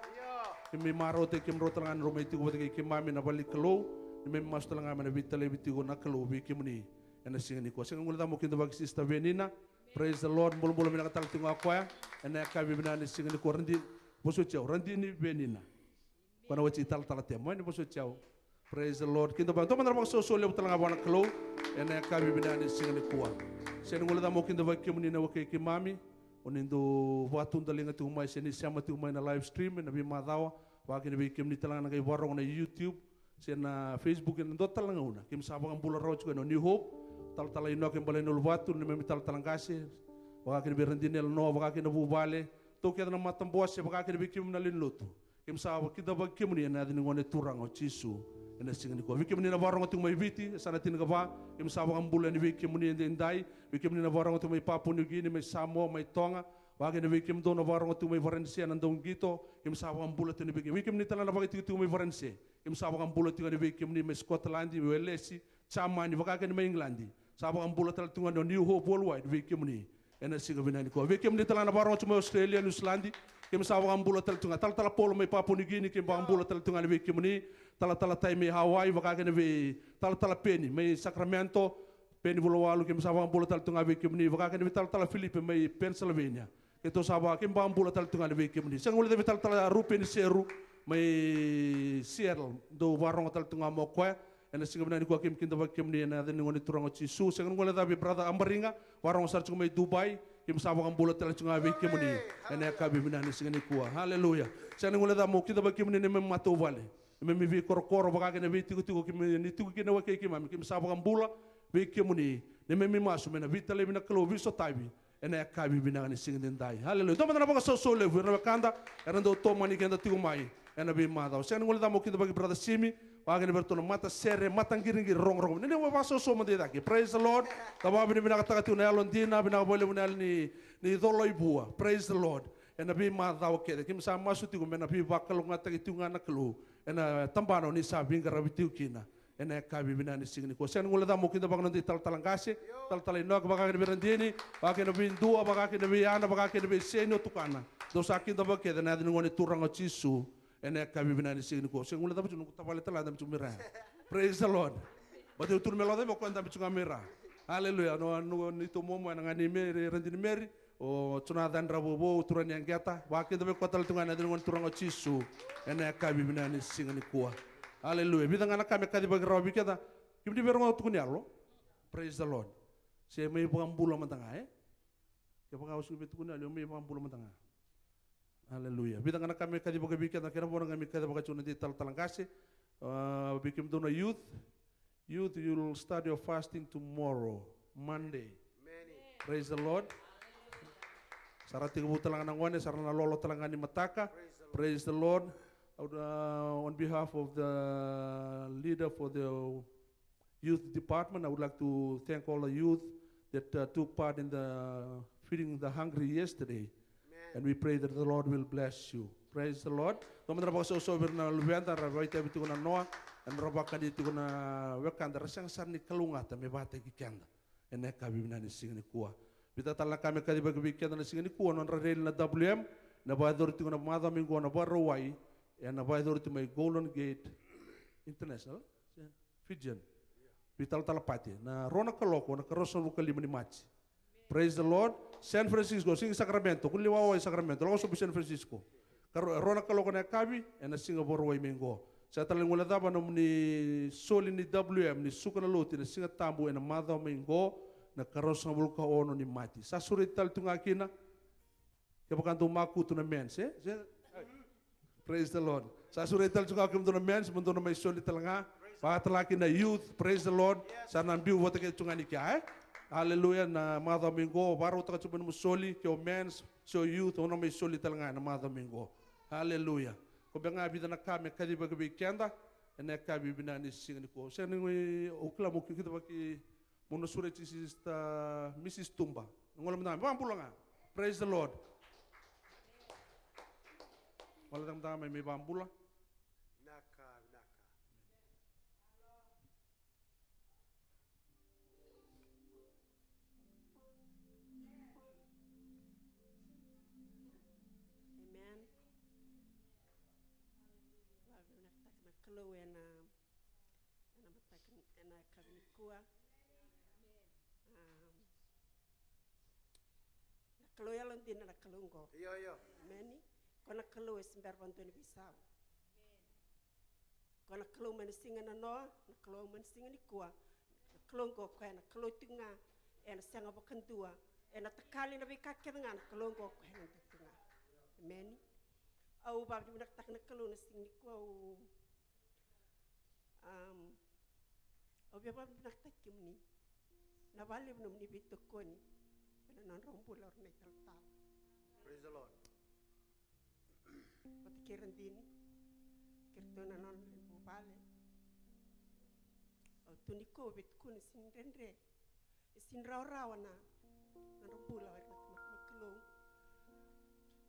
Keimami marautaki kemudrau tale ga ni rau mai tiko vata kei keimami ena vale ni Kalou. Keimami masu tale ga me na veitalevi tiko na Kalou vei kemuni ena siga nikua. Sega ni guilecava meu kidavaki Sister Venina. Praise the Lord. Bulabula vinaka tale tiko ga o koya ena yakavi vinaka ni siga nikua. Radini, vosoti au, Radini Venina. Koya na wati talatala Temo, ni vosoti au. Praise the Lord. Kidavaki, dua mada na vakasoso levu tale ga vua na Kalou ena yakavi vinaka ni siga nikua. Sega ni guilecava meu kidavaki kemuni na wekai keimami, o ni dau vakatudaliga tiko mai se ni sema tiko mai na live stream ena veimacawa, vaka kina vei kemuni tale ga na qai vakarorogo ena YouTube se na Facebook ena dua tale na gauna. Keimami sa vakabula rawa tiko ena New Hope, talatala Inoke Balainiuluvatu, neimami talatala qase, vaka kina vei Radini Elenoa, vaka kina vuvale, tou kece na matabose, vaka kina vei kemuni na lewe ni lotu. Keimami sa kidavaki kemuni ena yaca ni Gone Turaga o Jisu ena siga nikua. Vei kemuni na vakarorogo tiko mai Viti, e sa na tinikava, keimami sa vakabula yani vei kemuni edaidai. Vei kemuni na vakarorogo tiko mai Papua New Guinea, mai Samoa, mai Toga, vaka kina vei kemudou na vakarorogo tiko mai Varanise, na dauqito, keimami sa vakabula tiko yani vei kemuni. Vei kemuni tale na vakaitikotiko mai Varanise, keimami sa vakabula tiko yani vei kemuni, mai Scotland, mai Welesi, Jamani, vaka kina mai Igiladi. Sa vakabula tale tiko ga na New Hope Worldwide vei kemuni ena siga vinaka nikua. Vei kemuni tale ga na vakarorogo tiko mai Australia, New Zealand, keimami sa vakabula tale tiko ga. Talatala Paula mai Papua New Guinea, keimami vakabula tale tiko ga yani vei kemuni. Talatala Tai mai Hawaii, vaka kina vei talatala Peni mai Sacramento, Peni Vulawalu, keimami sa vakabula tale tiko ga vei kemuni. Vaka kina vei talatala Filipe mai Pennsylvania. Keitou sa vaka, keimami vakabula tale tiko ga yani vei kemuni. Sega ni guilecava vei talatala Rupeni Seru mai Seattle, dou vakarorogo tale tiko ga mai o koya. Ena siga vinaka nikua keimami kidavaki kemuni ena yaca ni Gone Turaga o Jisu. Sega ni guilecava vei brother Abariga, vakarorogo sara tiko mai Dubai. Keimami sa vakabula tale tiko ga vei kemuni ena yakavi vinaka ni siga nikua. Aleluya. Sega ni guilecava meu kidavaki kemuni neimami matavuvale, neimami veikorokoro, vaka kina veitikotiko keimami tiko kina, wekai keimami, keimami sa vakabula vei kemuni. Neimami masu me na veitalevi na Kalou, veisotavi ena yakavi vinaka ni siga edaidai. Aleluya. Dua mada na vakasausau levu vei ira na wekada era dau tomani keda tiko mai ena veimacawa. Sega ni guilecava meu kidavaki brother Simi, vaka kina vei iratou na matasere, mataqiriqiri, rogorogo. Ni na vakasausau mada i cake. Praise the Lord. Da vakavinavinakataka tiko na yalodina, vinaka vakalevu na yalo ni, ni coloi vua. Praise the Lord. Ena veimacawa kece keimami sa masu tiko me na veivakalougatataki tiko ga na Kalou ena tabana o ni sa veiqaravi tiko kina ena yakavi vinaka ni siga nikua. Sega ni guilecava meu kidavaka na noda italatala qase, talatala Inoke, vaka kina vei Radini, vaka kina vei Dua, vaka kina vei Ana, vaka kina vei Seni, o tukana. Dou sa kidavaki kece ena yaca ni Gone Turaga o Jisu ena yakavi vinaka ni siga nikua. Sega ni guilecava tiko noqu tavale tale ga, dabe tiko mai ra. Praise the Lord. Baleta au tukuna me lako cake mai o koya, dabe tiko ga mai ra. Aleluya. No, no, neitou momo ena ga nei Meri, Radini Meri. O Jonathan Ravouvou, turaga ni Yaqeta, vakidavaki koya tale tu ga ena yaca ni Gone Turaga o Jisu ena yakavi vinaka ni siga nikua. Aleluya. Vica ga na ka me kacivaki rawa vei keda. Kemuni vei rogoca tukuni yalo. Praise the Lord. Se mai vakabula mada ga, e? Kevaka o sega ni via tukuni yalo, mai vakabula mada ga. Aleluya. Vica ga na ka me kacivaka vei keda, kena vona ga me kacivaka tiko na dei talatala qase. A, vei kemudou na youth. Youth, you'll start your fasting tomorrow, Monday. Praise the Lord. Sa ra tekivu tale ga na gone, sa ra na lolo tale ga ni mataka. Praise the Lord. I would, uh, on behalf of the leader for the youth department, I would like to thank all the youth that, uh, took part in the feeding the hungry yesterday. And we pray that the Lord will bless you. Praise the Lord. Dou mada na vakasausau vei ira na luveda ra vakaitavi tiko na noa, ena ra vakani tiko na wekada, ra sega sara ni kalougata me vakataki keda ena yakavi vinaka ni siga nikua. Vica tale na ka me kacivaki vei keda na siga nikua, nodra rally na W M, na vakayacori tiko na macawa mai qo na Vakarauwai, ena vakayacori tiko mai Golden Gate International, Fijian. Vei Talatala Pate, na rua na kaloko na karua sagavulu ka lima ni Maji. Praise the Lord. San Francisco, Sigi Sacramento, kua ni lewa i Sacramento, lako sobu i San Francisco. Ka rua na kaloko na yakavi, ena Siga Vakarauwai mai qo. Sa tale ni guilecava na nomuni soli ni W M ni suka na lotu ena Siga Tabu ena macawa mai qo, na karua sagavulu ka ono ni Maji. Sa sureti tale tu ga kina. Kevaka dou makutu na men's, e? Se? Praise the Lord. Sa sureti tale tu ga kemudou na men's, mo dou na mai soli tale ga. Vakatale ga kina youth, praise the Lord. Sa na biu vata kece tu ga ni kea, e? Aleluya, na macawa mai qo, vakarautaka tu mai nomu soli, ke o men's, se o youth, o na mai soli tale ga na macawa mai qo. Aleluya. Ko beka ga vica na ka me kacivaki vei keda ena yakavi vinaka ni siga nikua. Sega ni, au kila mo kikitavaki. Mo na sureti Sister Missus Tuba. Na gole mada ga, me vakabula ga. Praise the Lord. Gole mada ga mai, me vakabula. Vinaka, vinaka. Amen. Vakavinavinakataka na Kalou ena ena mataka, ena yakavi nikua. Am, na Kalou yalodina na Kalou qo. Io, io. Emeni. Ko na Kalou e se bera vakadua ni veisau. Ko na Kalou mai na siga na noa, na Kalou mai na siga nikua. Na Kalou qo koya na Kalou tiko ga, ena sega vakadua, ena takali na veika kece ga, na Kalou qo koya na dua tiko ga. Emeni. Au vakavinavinakataka na Kalou na siga nikua, au Am, au via vakavinavinakataki kemuni na vakalevu nomuni veitokoni ena nodrau bula o ira na italatala. Praise the Lord. Vata kei Radini, kei ratou na nona lewe ni vuvale. Au tu nikua au via tukuna, sega ni dredre. E sega ni rawarawa na nodra bula o ira na tamata ni Kalou.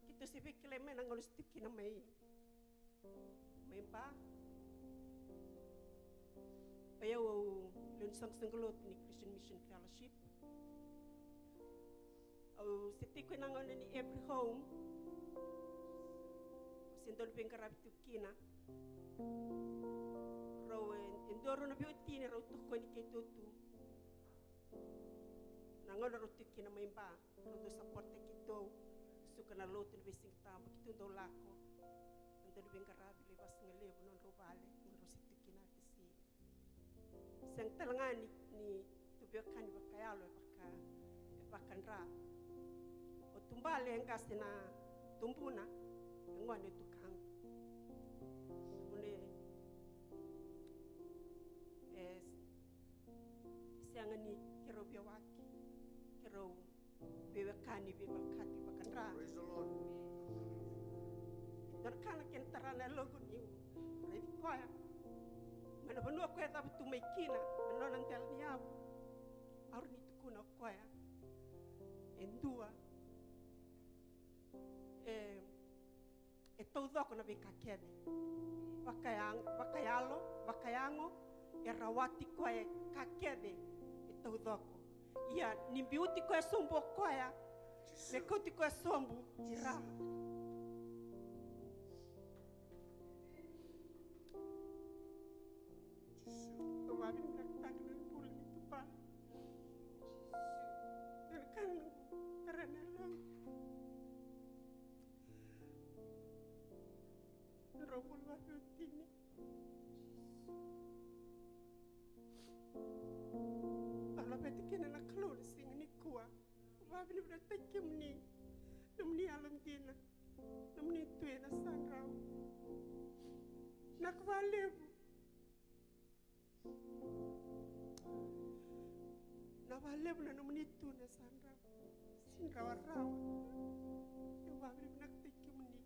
Keitou se via kilai mai na gauna se tu kina mai, mai Ba. O yau au lewe ni soqosoqo lotu ni Christian Mission Fellowship. Au se tiko ena gauna ni Every Home. Au se dau veiqaravi tu kina. Rau e, e dua rau na veiwatini rau tokoni keitou tu. Na gauna rau tu kina mai Ba, rau dau sapota keitou, suka na lotu na veisiga tabu, keitou dau lako. Na dau ni veiqaravi lai vasigalevu nodrau vale, gauna rau se tu kina Atisi. Sega tale ga ni, ni tu veiwekani vakayalo e vaka, e vakadra. O Tubale e qase na tubuna, e gone e tukaqu. Vune, e, sega ni keirau veiwaki, keirau veiwekani, veivalakati vakadra. Praise the Lord. Dua na ka na kena tara na yaloqu niu raici koya. Mai na vanua koya e cavutu mai kina, na nona dela ni yavu. Au rawa ni tukuna o koya e dua. E, e taucoko na veika kece. Vakaya-, vakayalo, vakayago, e rawati koya e ka kece e taucoko. Ia, ni biuti koya sobu o koya, me kauti koya sobu i ra. Au vakavinavinakataka na bula ni Tubale. Na ka na tara na yaloqu. Drau bula vakaotini. Au laveta kina na Kalou na siga nikua. Au vakavinavinakataki kemuni, nomuni yalodina, nomuni tu ena sadrau. Vinaka vakalevu. Vinaka vakalevu na nomuni tu ena sadrau. Sega ni rawarawa. Au vakavinavinakataki kemuni.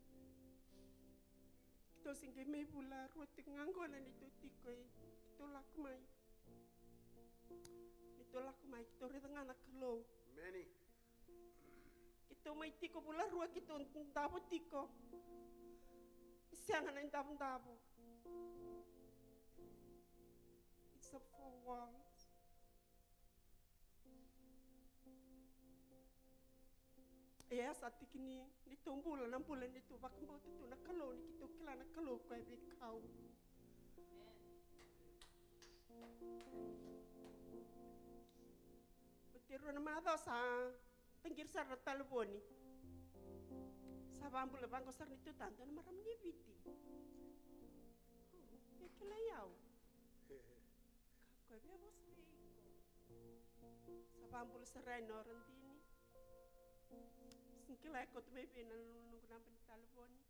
Keitou se qai mai vula rua tiko ga qo na neitou tiko, e, keitou lako mai. Keitou lako mai, keitou raica ga na Kalou. Emeni. Keitou mai tiko vula rua, keitou davo tiko. Sega na idavodavo. It's a four walls. E, sa tiki ni, ni tou bula, na bula ni tou vakabauta tu na Kalou, ni keitou kila na Kalou ko e veikau. Oti e rua na macawa sa taqiri sara na talevoni. Sa vabula vaqo sara ni tou ta dua na marama ni Viti. Via kilai au. Ka koya via vosa vei iko. Sa vabula sara yani na oradini. Sega ni kila e koto mai vei na noqu naba ni talevoni.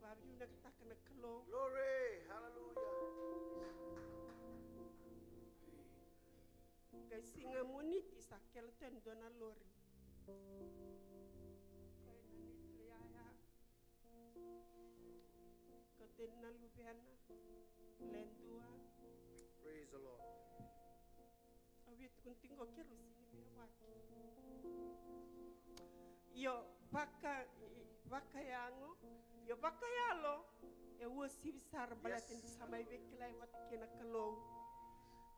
Vakavinavinakataka na Kalou. Glory, hallelujah. Qai siga Moniti sa kele tu yani dua na lori. Koya na neitou yaya. Kauta yani na luvena, le dua. Praise the Lord. Au via tukuna tiko qo, keirau sega ni via waki. Io, vaka, vakayago, io, vakayalo, e uasivi sara baleta ni sa mai veikilai vata kei na Kalou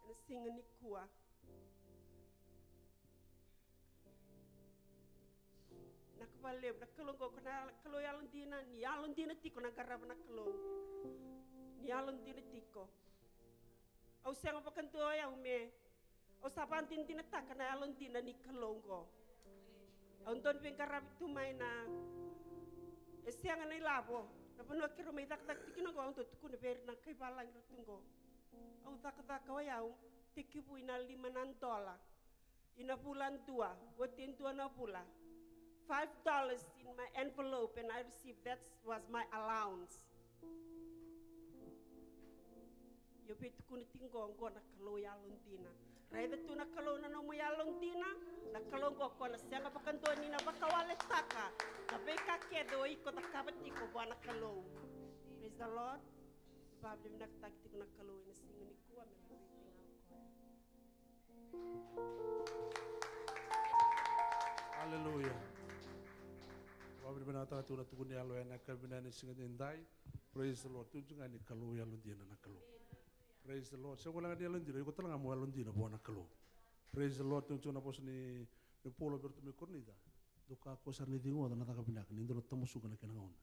ena siga nikua. Vinaka vakalevu, na Kalou qo ko na Kalou yalodina, ni yalodina tiko na qarava na Kalou. Ni yalodina tiko. Au sega vakadua o yau me, au sa vakadinadinataka na yalodina ni Kalou qo. Au dau ni veiqaravi tu mai na, e sega na ilavo, na vanua keirau mai cakacaka tiko kina qo, au dau tukuna vei ira na kai valagi ra tu qo. Au cakacaka o yau, tekivu ina lima na dola. Ina vula dua, oti e dua na vula. Five dollars in my envelope and I received, that was my allowance. Io, vei tukuna tiko qo, qo na Kalou yalodina. Raica tu na Kalou na nomu yalodina, na Kalou qo ko na sega vakadua ni na vakawaletaka na veika kece o iko cakava tiko vua na Kalou. Praise the Lord. Vakavinavinakataki tiko na Kalou ena siga nikua me laveti ga o koya. Aleluya. Vakavinavinakataka tiko na tukuni yalo ena yakavi vinaka ni siga edaidai. Praise the Lord. Tukuna tiko ga ni Kalou yalodina na Kalou. Praise the Lord. Sega walega ni yalodina, iko tale ga mo yalodina vua na Kalou. Praise the Lord. Tukuna tiko na vosa ni, ni Paula vei iratou mai Korinica. Dou kakua sara ni ciqoma na caka vinaka, ni dou na tamusuka na kena gauna.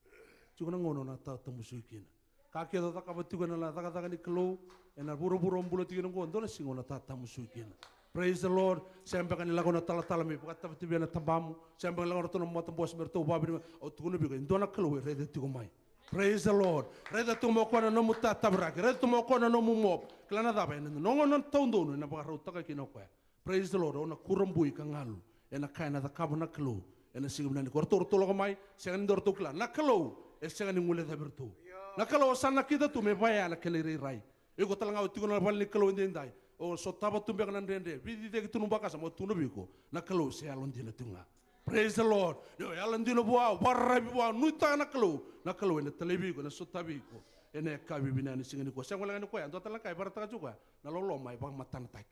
Tiko na gauna o na ta-, tamusuki kina. Ka kece o cakava tiko ena cakacaka ni Kalou, ena vuravura o bula tiko kina qo, dua na siga o na ta-, tamusuki kina. Praise the Lord. Sega beka ni lako na talatala me vakatavatavia na tabamu. Sega beka ni lako na ratou na matabose me ratou vaviri. Au tukuna vei iko, e dua na Kalou e raica tiko mai. Praise the Lord. Raica tiko mai o koya na nomu tataviraki. Raica tiko mai o koya na nomu mop. Kila na cava, ena noda gauna taudonu ena vakarautaka kina o koya. Praise the Lord. O na kurabui ka galu ena ka ena cakava na Kalou ena siga vinaka nikua. O ratou, ratou lako mai, sega ni dua ratou kila. Na Kalou e sega ni guilecavi iratou. Na Kalou sa nakita tu me vaya na kena irairai. Iko tale ga o tiko na vale ni Kalou edaidai. O sotava tu beka na dredre, veiciciyaki tu na vakasama, au tukuna vei iko, na Kalou se yalodina tu ga. Praise the Lord. Ni o yalodina vua, o vakararavi vua, o nuitaka na Kalou, na Kalou ena talaivi iko, ena sotavi iko ena yakavi vinaka ni siga nikua. Sega walega ni koya, dua tale na ka e vakaraitaka tiko o koya, na loloma e vakamatanataki.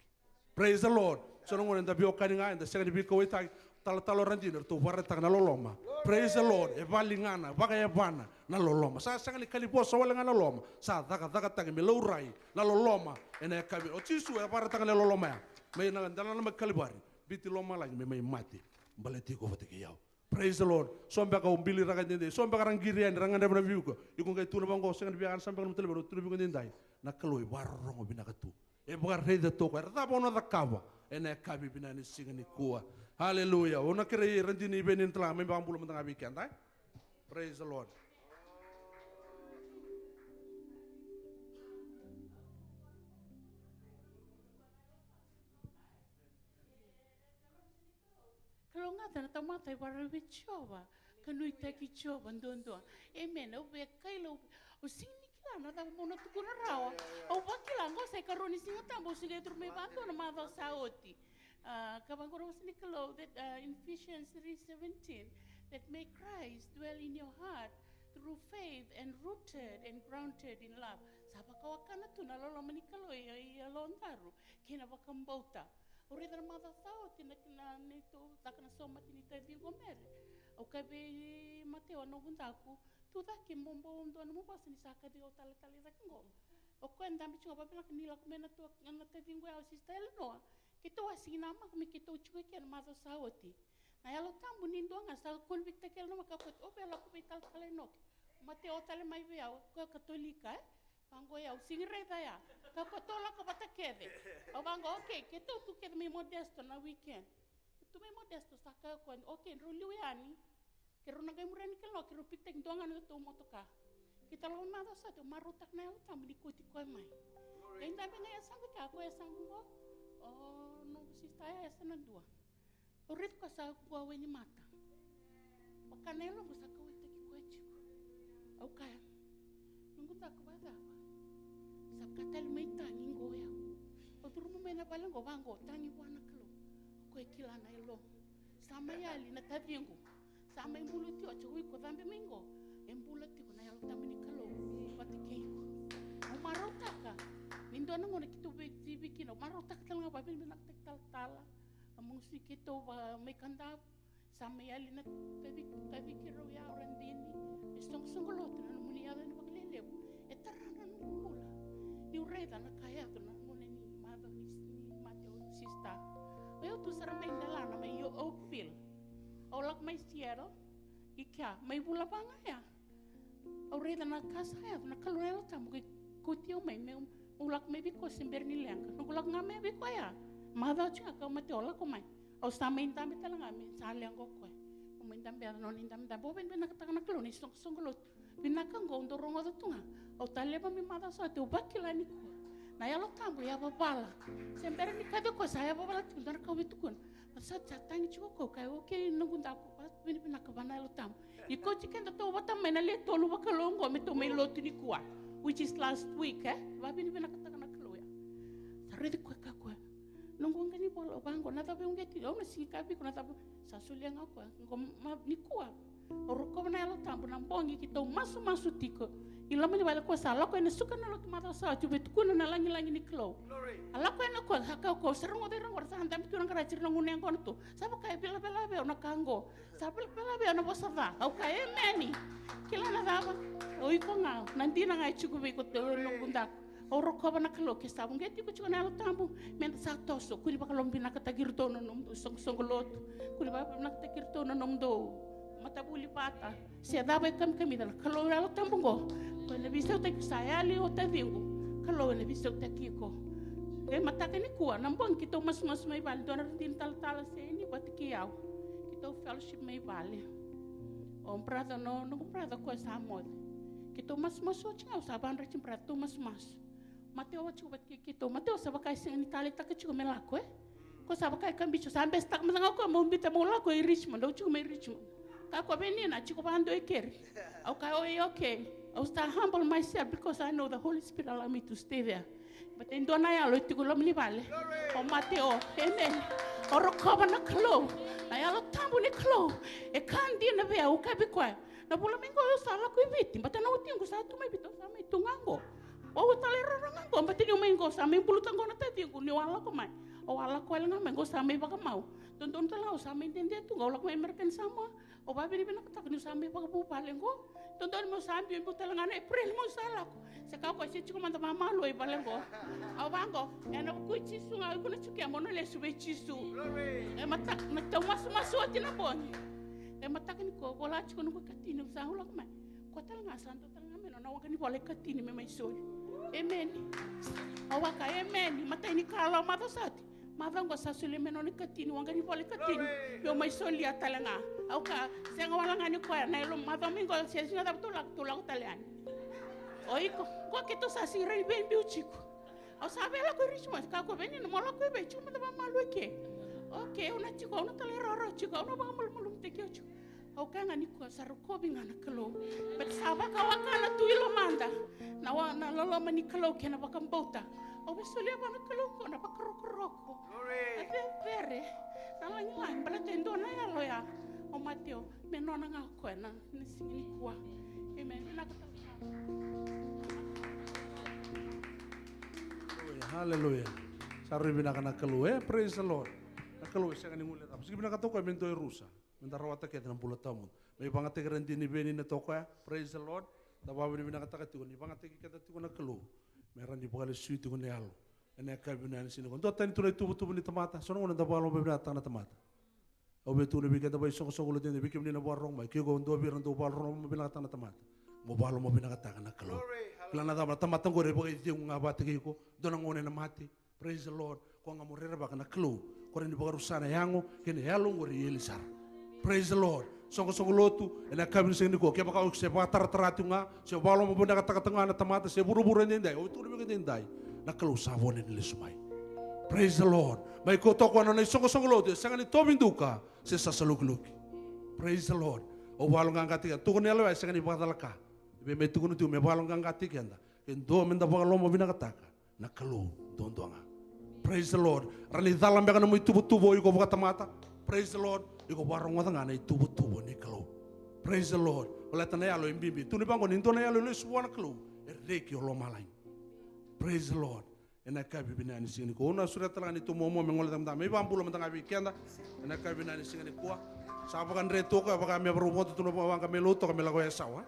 Praise the Lord. So na gauna eda veiwekani ga, eda sega ni veikauwaitaki, talatala, o radini, eratou vakaraitaka na loloma. Praise the Lord. E vakaligana, vakayavana na loloma. Sa sega ni kalivosa walega na loloma, sa cakacakataki me laurai na loloma ena yakavi. O Jisu e vakaraitaka na loloma ya mai na delana mai Kalivari, biuti lomalagi me mai mate baleti iko vata kei au. Praise the Lord. So beka o biliraka edaidai, so beka ra qiri yani, ra gadreva na veivuke. Iko qai tukuna vaqo, sega ni via, sa beka na nomu talevoni, au tukuna vei iko edaidai, na Kalou e vakarorogo vinaka tu. E vakaraica tu o koya, era cava o na cakava ena yakavi vinaka ni siga nikua. Aleluya. O na kerei radini Iveni tale ga me vakabula mada ga vei keda, e? Praise the Lord. Sa na tamata e vakarau vei Jiova, ka nuitaki Jiova duadua. Amen. Au via kaila, au, au sega ni kila na cava meu na tukuna rawa. Au vakila qo sa ikarua ni Siga Tabu, au sega ni curu mai vakadua na macawa sa oti. Ah, ka vaqo na vosa ni Kalou, that, ah, in Ephesians three seventeen, that may Christ dwell in your heart through faith and rooted and grounded in love. Sa vakawakana tu na loloma ni Kalou i, i yalodaru kei na vakabauta. Au raica na macawa sa oti na, na neitou caka na somate ni taciqu o Mere. Au kaya vei Mateo, noqu daku, tu cake mo bau dua nomu vosa ni sa kaci au talatala i cake qo. O koya e dabe tiko, vakavinaka ni lako mai na tua, na taciqu ya, o Sister Eleanor. Keitou a sega ni namaka me keitou tiko eke na macawa sa oti. Na Yalo Tabu ni dua ga sa convict-taki Eleanor, ka koya, o via lako vei talatala Enoke. Mateo tale mai vei au, koya Katolika, e? Vaqo, ia, au sega ni raica ya. Ka koya, tou lako vata kece. Au vaqo, okay, keitou tu kece mai Modesto na weekend. Tu mai Modesto, sa kaya o koya, okay, drau liu yani. Keirau na qai muria na Kalou, keirau pick-taki dua ga na nodatou motoka. Keitou lako mai macawa sa oti, au marautaka na Yalo Tabu ni kauti koya mai. Qai dabe ga e yasaqu, kaya o koya, yasaqu qo, o noqu sister ya, yasana dua. Au raica koya sa kua wainimata. Vaka na yaloqu sa kauwaitaki koya tiko. Au kaya, noqu daku, vakacava? Sa vaka tale mai tagi qo o yau. Au curuma mai na vale qo, vaqo, tagi vua na Kalou. O koya e kila na yalomu. Sa mai yali na taciqu. Sa mai bula tiko, o iko cabe mai qo. E bula tiko na Yalo Tabu ni Kalou vata kei iko. Au marautaka ni dua na gauna keitou veitiki kina, au marautaka tale ga, vakavinavinakataki talatala. A magusi keitou va mai Kadavu, sa mai yali na taci, taci keirau ya o Radini. E soqosoqo lotu na nomuni yaco yani vakalelevu. E tara na noqu bula. Niu raica na ka e yaco na gauna ni macawa ni, ni mate o sister. O yau tu sara mai Delana, mai Oakville. Au lako mai Seattle, i kea, mai vula va ga ya. Au raica na ka sa yaco, na Kalou na Yalo Tabu qai kauti au mai, meu, meu lako mai vei koya se bera ni leqa. Noqu lako ga mai vei koya ya, macawa tiko ga kau mate, au lako mai. Au sa mai dabe tale ga me sa leqa o koya. Au mai dabe, yaco na nona idabedabe. Au vakavinavinakataka na Kalou na isoqosoqo lotu. Vinaka qo au dau rogoca tu ga. Au taleva me macawa sa oti, au vakila nikua na Yalo Tabu e yavavala. Se bera ni kaci o koya, sa yavavala tiko, dua na ka au via tukuna. Sa, sa tagi tiko o koya, au kaya, okay, noqu daku, vakavinavinaka vua na Yalo Tabu. Ni kauti keda tautauvata mai na le tolu vakalou oqo me tou mai lotu nikua, which is last week, e? Vakavinavinakataka na Kalou ya. Sa raici koya, kaya koya, noqu waqa ni vola, au vaqo, na cava e uqeti, au na sega ni kaya vei iko na cava, sa solia ga o koya. Qo ma, nikua, au rokova na Yalo Tabu, na bogi keitou masumasu tiko i loma ni vale, koya sa lako yani, suka na lotu macawa sa oti, au via tukuna na lagilagi ni Kalou. A lako yani o koya, sa kaya o koya, sa rogoca ira qo, ra sa dabe tu na qaraji, ira na gunu yaqona tu. Sa vaka e vilavilavea na ka qo. Sa vilavilavea na vosa ca. Au kaya, emeni. Kila na cava? O iko ga, na dina ga e tiko vei iko, noqu daku. Au rokova na Kalou, ke sa uqeti iko tiko na Yalo Tabu, meda sa toso. Kua ni vakalomavinakataki iratou na nomudou soqosoqo lotu. Kua ni vakalomavinakataki iratou na nomudou matavuli vata. Se cava e kamikamica, na Kalou Yalo Tabu qo, koya na veisautaki, sa yali o taciqu, Kalou ena veisautaki iko. Qai mataka nikua, na bogi keitou masumasu mai vale, dua na radini talatala se ni vata kei au. Keitou fellowship mai vale. O brother, no, noqu brother koya sa moce. Keitou masumasu oti ga, au sa vadreti brother, tou masumasu. Mateo oti vata kei keitou, Mateo sa vaka e sega ni taleitaka tiko me lako, e? Ko sa vaka e kabisa, sa besitaka mada ga o koya, meu biuta meu lako i Richmond, au tiko mai Richmond. Kaya o koya vei Nina, tiko vadua e keri. Au kaya, oi, okay. Au sa humble myself because I know the Holy Spirit allow me to stay there. But e dua na yalo e tiko i loma ni vale. O Mateo, amen. O rokova na Kalou. Na Yalo Tabu ni Kalou. E ka dina vei au, au kaya vei koya. Na vula mai qo au sa lako i Viti, but na watiqu sa tu mai Viti, au sa mai tu ga qo. Au tale rara ga qo, but niu mai qo sa mai buluta qo na taciqu, niu a lako mai. Au a lako wale ga mai qo sa mai vakamau. Dodonu tale ga au sa mai dede tu qo, au lako mai American Samoa. Au vakavinavinakataka niu sa mai vakavuvale qo. Dodonu meu sa biubiu tale ga na April meu sa lako. Se kaya o koya se tiko mada vakamalua i vale qo. Au vaqo, ena vuku i Jisu ga, au na tiko ya, mo na lesu vei Jisu. E mataka, na tau masumasu oti na bogi. E mataka nikua, vola tiko noqu ikatini, au sa lako mai. Koya tale ga sa dua tale ga mai nona waqa ni vola ikatini me mai soli. Emeni. Au vaka, emeni. Matai ni kalawa macawa sa oti. Macawa qo sa solia mai nona ikatini, waqa ni vola ikatini. Meu mai solia tale ga. Au kaya, sega wale ga ni koya, na yalo macawa mai qo, se sega cava tou lako, tou lako tale yani. O iko, qo keitou sa sega ni veibiu tiko. Au sa via lako i Richmond, kaya o koya vei Nina, mo lako i vei, tiko mada vakamalua i ke. Okay, au na tiko, au na talairawarawa tiko, au na vakamalumalumutaki au tiko. Au kaya ga nikua sa rokovi ga na Kalou. But sa vakawakana tu i lomada na, wa, na loloma ni Kalou kei na vakabauta. Au via solia vua na Kalou qo na vakarokoroko. Glory. Na vevere, na lagilagi, baleta e dua na yalo ya o Mateo, me nona ga o koya na, na siga nikua. Amen. Vinaka tau. Hallelujah, hallelujah. Sa rui vinaka na Kalou, e? Praise the Lord. Na Kalou e sega ni guilecava. Sega ni vinakata o koya me dua e rusa. Me da rawata kece na bula tawamudu. Me ivagataki ira dina ni veni na toka ya. Praise the Lord. Da vakavinavinakataka tiko ni vagataki keda tiko na Kalou. Me rawa ni vakalesui tiko na yalo. Ena yakavi vinaka ni siga nikua. Dua tani tu na ituvatuva ni tamata. So na gauna da vakalomavinakataka na tamata. Au via tukuna vei keda vakaisoqosoqo lotu, vei kemuni na vakarorogo mai. Ke o dua vei ira dau vakalomavinakataka na tamata. Mo vakalomavinakataka na Kalou. Glory, hallelujah. Kila na cava, na tamata qori e vakaicegu ga vata kei iko. Dua na gauna ena mate. Praise the Lord. Ko ga mo rerevaka na Kalou. Ko rawa ni vakarusa na yago kei na yalo qori e eli sara. Praise the Lord. Soqosoqo lotu, ena yakavi ni siga nikua, kevaka o se vakataratara tiko ga, se vakaloma vinakataka tiko ga na tamata, se vuravura edaidai, au tukuna vei iko edaidai, na Kalou sa vo ni lesu mai. Praise the Lord. Mai ko toka na nona isoqosoqo lotu, e sega ni tovi duka se sasalukiluki. Praise the Lord. Au vakaloqaqataki keda, tukuna na yalo ya, e sega ni vakacalaka. Vei me tukuna tu me vakaloqaqataki keda, ke dua me da vakaloma vinakataka na Kalou duadua ga. Praise the Lord. Rawa ni cala beka nomu ituvatuva o iko vakatamata. Praise the Lord. Iko vakarogoca ga na ituvatuva ni Kalou. Praise the Lord. Baleta na yalo e bibi. Tukuni vaqo, ni dua na yalo e lesu vua na Kalou, e reki o lomalagi. Praise the Lord. Ena yakavi vinaka ni siga nikua, au na sureta tale ga ni tou muamua me gole mada, me vakabula mada ga vei keda. Ena yakavi vinaka ni siga nikua, sa vakadre toka, e vaka me varau vodo tu na vaqa me lotu toka me lako e sawa.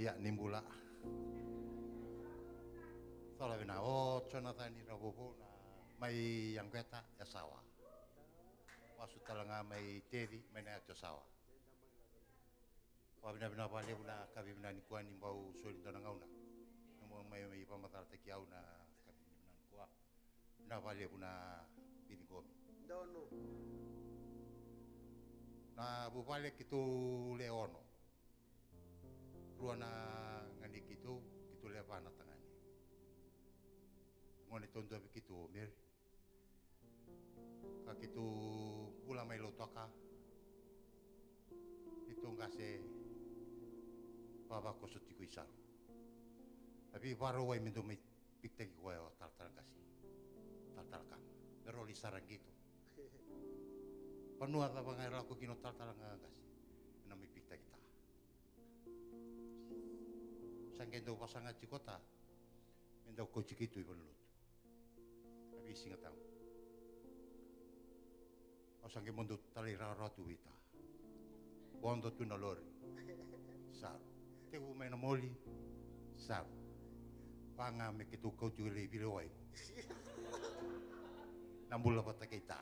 Ia, ni bula. Cola vina, o Jonathan Ravouvou na mai Yaqueta, Yasawa. Vasu tale ga mai Teci, mai na yatu Yasawa. Vakavinavinaka vakalevu na yakavi vinaka nikua ni bau soli dua na gauna. Ni bau mai, mai vakamacalataki au na yakavi vinaka nikua. Vinaka vakalevu na viciqomi. Donu. Na vuvale keitou le ono. Rua na gane keitou, keitou le va na tagane. Gone taudua vei keitou o Mary. Ka keitou bula mai Lautoka. Keitou qase vavakoso tiko i Saru. A veivakarau wai me dou mai pikitaki koya o talatala qase, talatala kama. Me roli sara qito. Vanua cava ga e lako kina o talatala ga qase, ena mai pikitaki ta. Sa qai dau vasaga tiko ta me dau kauti keitou i valenilotu. A veisiga tabu. Au sa qai mo dau talairawarawa tu vei ta. Vodo tu na lori. Saru. Tekivu mai na moli. Saru. Vaga me keitou kauti ira i Viliwai. Na bula vata kei ta.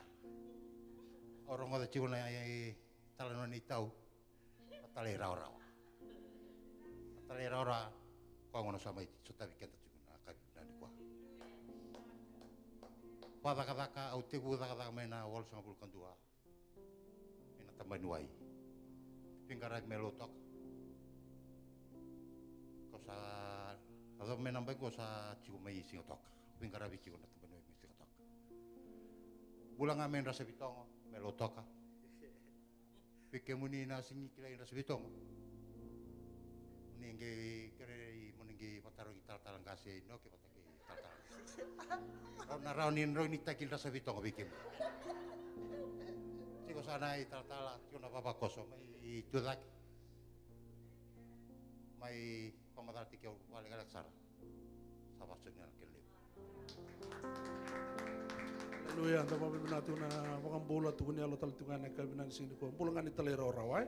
Au rogoca tiko na, e, talanoa nei tau. Na talairawarawa. Na talairawarawa. Koya gona sa mai sotavi keda tiko na yakavi vinaka nikua. Vakacakacaka, au tekivu cakacaka mai na walusagavulu ka dua. Mai na tabaniwai. Veiqaravi mai Lautoka. Kau sa yacova mai na bai, kau sa tiko mai Sigatoka. Veiqaravi tiko na tabaniwai mai Sigatoka. Bula ga mai Drasavitogo, mai Lautoka. Vei kemuni na sega ni kilai Drasavitogo, ni qai kerei mo ni qai vakatarogi talatala qase, no, ke vata kei talatala qase. Rau na rawa ni, rawa ni taki Drasavitogo vei kemuni. Tiko sa na italatala, tiko na vavakoso mai Tucake. Mai vakamacalataki au vakalekaleka sara. Sa vakasoni na kena levu. Aleluya, da vakavinavinaka tu na vakabula, tukuni yalo tale tu ga ena yakavi vinaka ni siga nikua. Bula ga ni talairawarawa, e?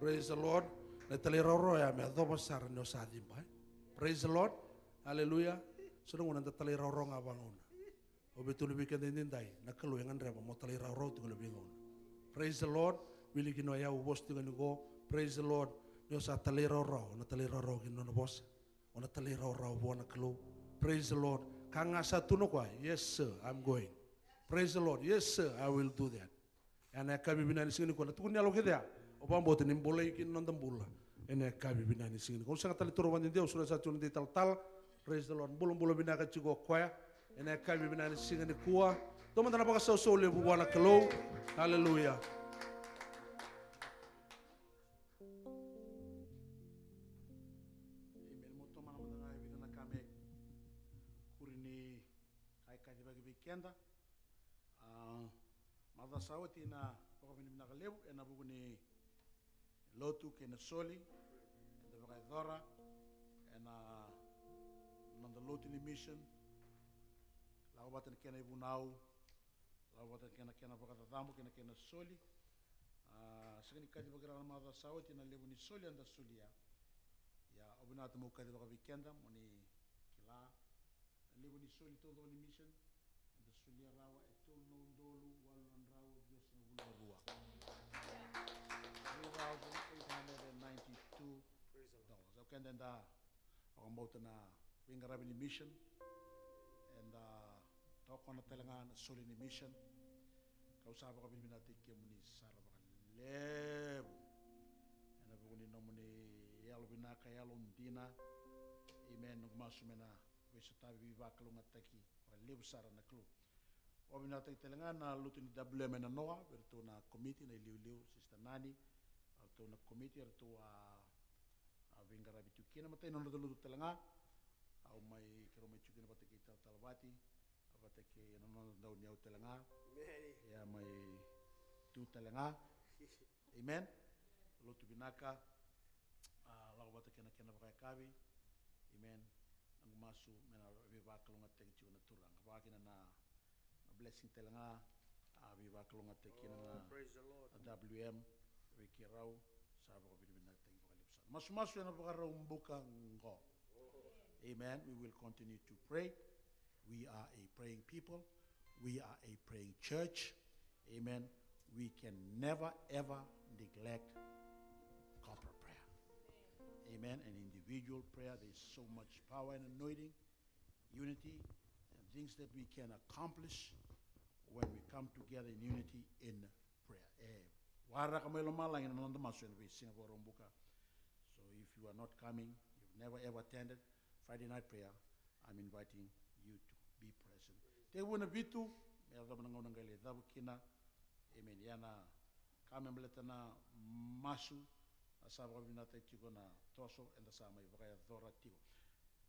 Praise the Lord. Na talairawarawa ya me yacova sara ni o sa ciba, e? Praise the Lord. Aleluya. So na gauna da talairawarawa ga vagauna. Au via tukuna vei keda edaidai, na Kalou e gadreva mo talairawarawa tiko ena veigauna. Praise the Lord. Wili kina o yau vosa tiko ni qo. Praise the Lord. Ni o sa talairawarawa, o na talairawarawa kina nona vosa. O na talairawarawa vua na Kalou. Praise the Lord. Ka ga sa tukuna o koya, yes sir, I'm going. Praise the Lord. Yes sir, I will do that. Ena yakavi vinaka ni siga nikua, na tukuni yalo kece ya. Au vakabauta ni bolei kina na noda bula ena yakavi vinaka ni siga nikua. Au sega tale ni toro vakadede, au sureta sa tiko na noda italatala. Praise the Lord. Bulabula vinaka tiko o koya ena yakavi vinaka ni siga nikua. Dua mada na vakasausau levu vua na Kalou. Haleluya. Amen. Mo tomana mada ga e vica na ka me kuri ni ka e kacivaki vei keda. A, macawa sa oti na vakavinavinaka levu ena vuku ni lotu kei na soli eda vakayacora ena noda lotu ni mission. Lako vata na kena ivunau, lako vata na kena, kena vakacacabo kei na kena soli. A, sega ni kacivaki rawa na macawa sa oti na levu ni soli eda solia. Ia, au vinakata meu kacivaka vei keda mo ni kila na levu ni soli taucoko ni mission. Eda solia rawa e tolu na udolu walu na drau ciwasagavulu ka rua. Three thousand eight hundred and ninety-two dollars. Au keda eda vakabauta na veiqaravi ni mission. Eda tokona tale ga na soli ni mission. Kau sa vakavinavinakataki kemuni sara vakalevu ena vuku ni nomuni yalo vinaka, yalo dina. Amen. Noqu masu me na veisotavi, veivakalougatataki vakalevu sara na Kalou. Vakavinavinakataki tale ga na lotu ni W M ena noa, vei iratou na komiti, na iliuliu, Sister Nani, a ratou na komiti, eratou a, a veiqaravi tu kina, matai na noda lotu tale ga, au mai, keirau mai tu kina vata kei Talatala Vati, a vata kei na noda dauniau tale ga. Amen. Ia mai tu tale ga. Amen. Lotu vinaka. A, lako vata kei na kena vakayakavi. Amen. Noqu masu me na veivakalougatataki tiko na Turaga. Vakakina na, na blessing tale ga. A, veivakalougatataki kina na, oh, praise the Lord, na W M. Vei keirau sa vakavinavinakataki vakalevu sara. Masumasu ena Vakaraubuka qo. Amen. We will continue to pray. We are a praying people. We are a praying church. Amen. We can never ever neglect corporate prayer. Amen. An individual prayer, there is so much power and anointing, unity, and things that we can accomplish when we come together in unity in prayer. E waraka mai lomalagi na noda masu ena veisiga Vakaraubuka. So if you are not coming, you've never ever attended Friday night prayer, I'm inviting you to be present. Tekivu ena vitu me yacova na gauna qai lai cavu kina. Amen. Ia na ka me baleta na masu, a sa vakavinavinakataki tiko na toso eda sa mai vakayacora tiko.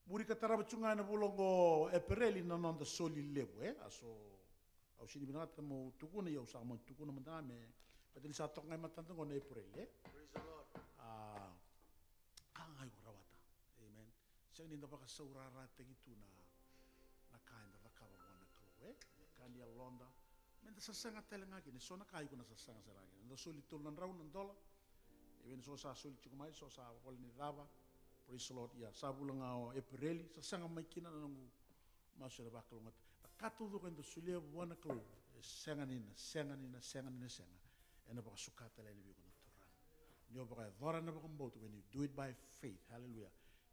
Muri ka tarava tu ga ena vula oqo Epereli na noda soli levu, e? A so, au sega ni vinakata meu tukuna, ia au sa mai tukuna mada ga me, baleta ni sa toka ga e matada oqo na Epereli, e? Praise the Lord. A, ka ga iko rawata. Amen. Sega ni da vakasaurarataki tu na, na ka eda cakava vua na Kalou, e? Na ka ni yaloda. Me da sasaga tale ga kina, so na ka iko na sasaga sara ga kina. Da soli tolu na drau na dola. E vei na so sa soli tiko mai, so sa vola ni cava. Praise the Lord. Ia, sa vula ga o Epereli, sasaga mai kina na noqu masu ena vakalougatataki. Na ka taucoko eda solia vua na Kalou, e sega ni na, sega ni na, sega ni na sega. Ena vakasuka tale yani vei iko na Turaga. Ni o vakayacora ena vakabauta, when you do it by faith. Hallelujah.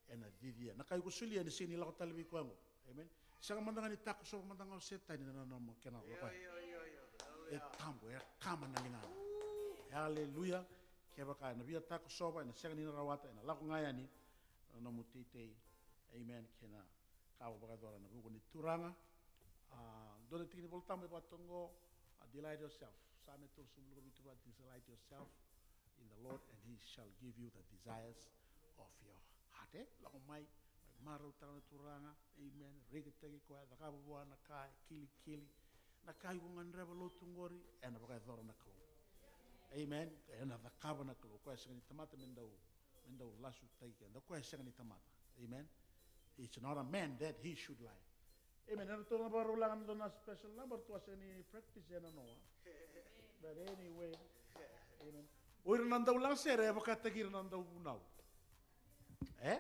Ena cici. Na ka iko solia ena sega ni lako tale vei koya oqo. Amen. Sega mada ga ni takosova mada ga o Setani na nomu kena lako yani. Io, io, io, io. E tabu, e kama na ligana. Haleluya. Kevaka ena via takosova, ena sega ni na rawata, ena lako ga yani na nomu teitei. Amen. Kei na ka o vakayacora ena vuku ni Turaga. A, dua na tiki ni Vola Tabu e vaka toka oqo, a, delight yourself. Same tolusagavulu ka vitu vaka, delight yourself in the Lord, and he shall give you the desires of your heart. E, lako mai, mai marautaka na Turaga. Amen. Rekitaki koya, cakava vua na ka e kilikili. Na ka iko gadreva lotu qori, ena vakayacora na Kalou. Amen. Ena cakava na Kalou. Koya sega ni tamata me dau, me dau lasutaki keda. Koya sega ni tamata. Amen. It's not a man that he should lie. Amen. Eratou na vakarau laga na dua na special number, ratou a sega ni practice ena noa. But anyway, amen. O ira na dau lagasere, e vakataki ira na dau vunau. E?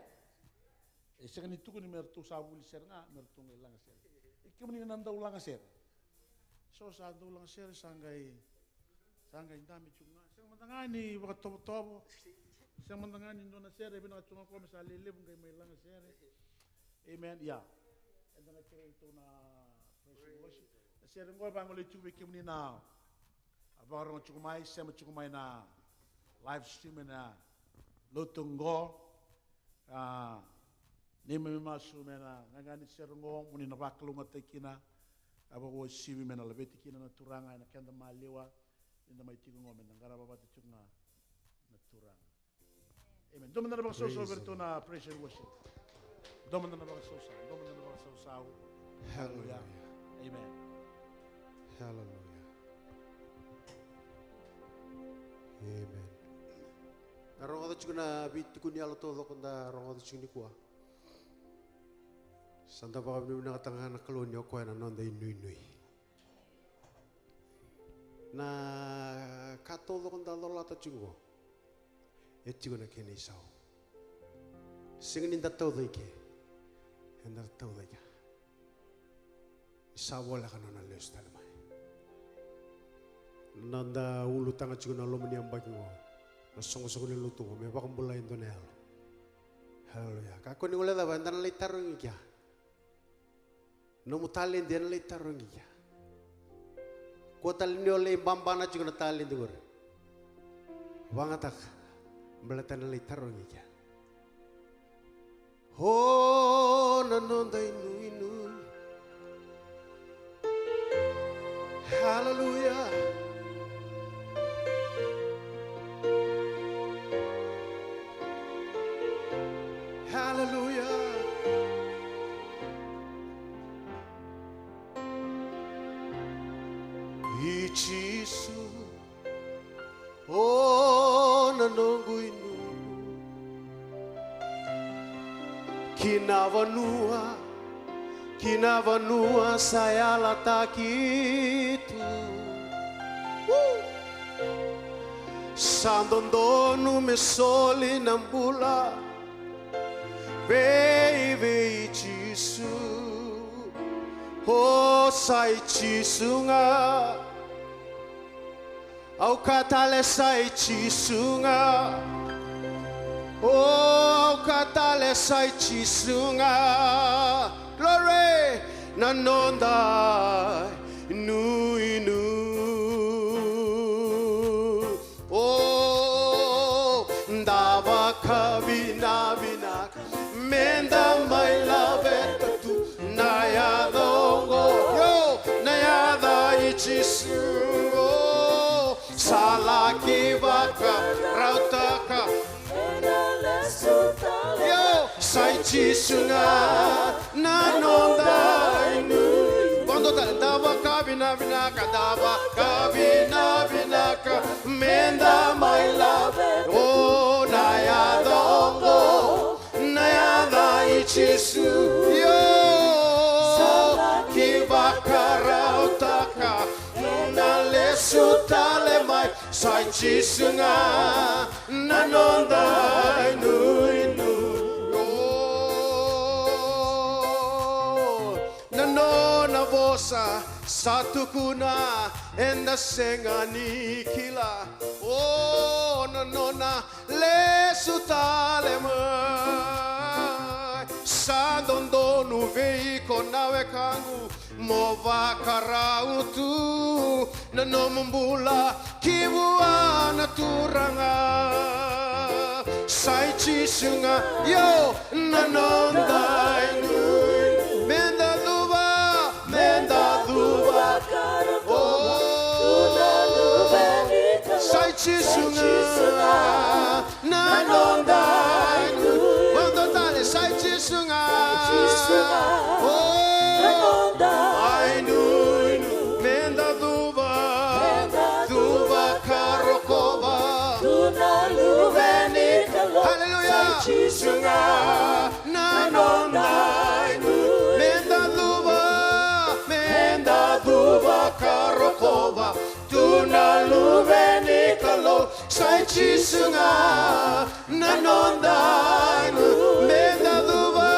E sega ni tukuni me ratou sa vuli sere ga, me ratou qai lagasere. E kemuni na dau lagasere. So sa dau lagasere, sa qai Sa qai dabe tiko ga. Sega mada ga ni vakatovotovo. Sega mada ga ni dua na sere, vinaka tiko ga o koya me sa lelevu qai mai lagasere. Amen. Ia. Eda na kerei ratou na praise and worship. Na sere qo e vagolei tiko vei kemuni na a vakarogo tiko mai, sema tiko mai na live stream ena lotu qo. A, neimami masu me na gaga ni sere qo mo ni na vakalougatataki kina. A vakauasivi me na laveti kina na Turaga ena keda maliwa. Ni da mai tiko qo me da qarava vata tiko ga na Turaga. Amen. Dua mada na vakasausau vei iratou na praise and worship. Dua mada na vakasausau, dua mada na vakasausau. Hallelujah. Amen. Hallelujah. Amen. Na rogoca tiko na veitukuni yalo taucoko da rogoca tiko nikua. Sa da vakavinavinakataka ga na Kalou ni o koya na noda inuinui. Na ka taucoko da colata tiko qo e tiko na kena isau. Sega ni da tauca i ke, eda tauca i ke. Ni sa voleka na nona lesu tale mai. Na noda ulutaga tiko na loma ni yabaki qo, na soqosoqo ni lotu qo me vakabulai e dua na yalo. Haleluya. Kakua ni guilecava, eda na lai tarogi kea. Nomu taledi ena lai tarogi kea. Kua tale ni o lai babana tiko na taledi qori. Vagataka, baleta ena lai tarogi kea. O na noda inuinui. Haleluya. Haleluya. I Jisu, o na noqu inuinui. Ki na vanua, ki na vanua sa yalataki tu. Woo! Sa dodonu me soli na bula vei, vei Jisu. O sa i Jisu ga. Au kaya tale sa i Jisu ga. O, au kaya tale sa i Jisu ga. Glory. Na noda inuinui. O, da vakavinavinaka me da mai laveta tu na yaca oqo. Io, na yaca i Jisu. O, sa laki vakarautaka. Io, sa i Jisu ga na noda inuinui. Vodo tale, da vakavinavinaka, da vakavinavinaka me da mai laveta. O, na yaca oqo, na yaca i Jisu. Io, sa laki vakarautaka na lesu tale mai. Sa i Jisu ga na noda inuinui. O, na nona vosa sa tukuna, eda sega ni kila. O, na nona lesu tale mai. Sa dodonu vei iko na wekaqu, mo vakarau tu na nomu bula ki vua na Turaga. Sa i Jisu ga, io, na noda inuinui. Me da cuva, me da cuva. O, sa i Jisu ga na noda inuinui. Vodo tale, sa i Jisu ga. O, na noda inuinui. Me da cuva, cuva ka rokova tu na Luve ni Kalou. Haleluya. Sa i Jisu ga na noda inuinui. Me da cuva, me da cuva ka rokova tu na Luve ni Kalou. Sa i Jisu ga na noda inuinui. Me da cuva,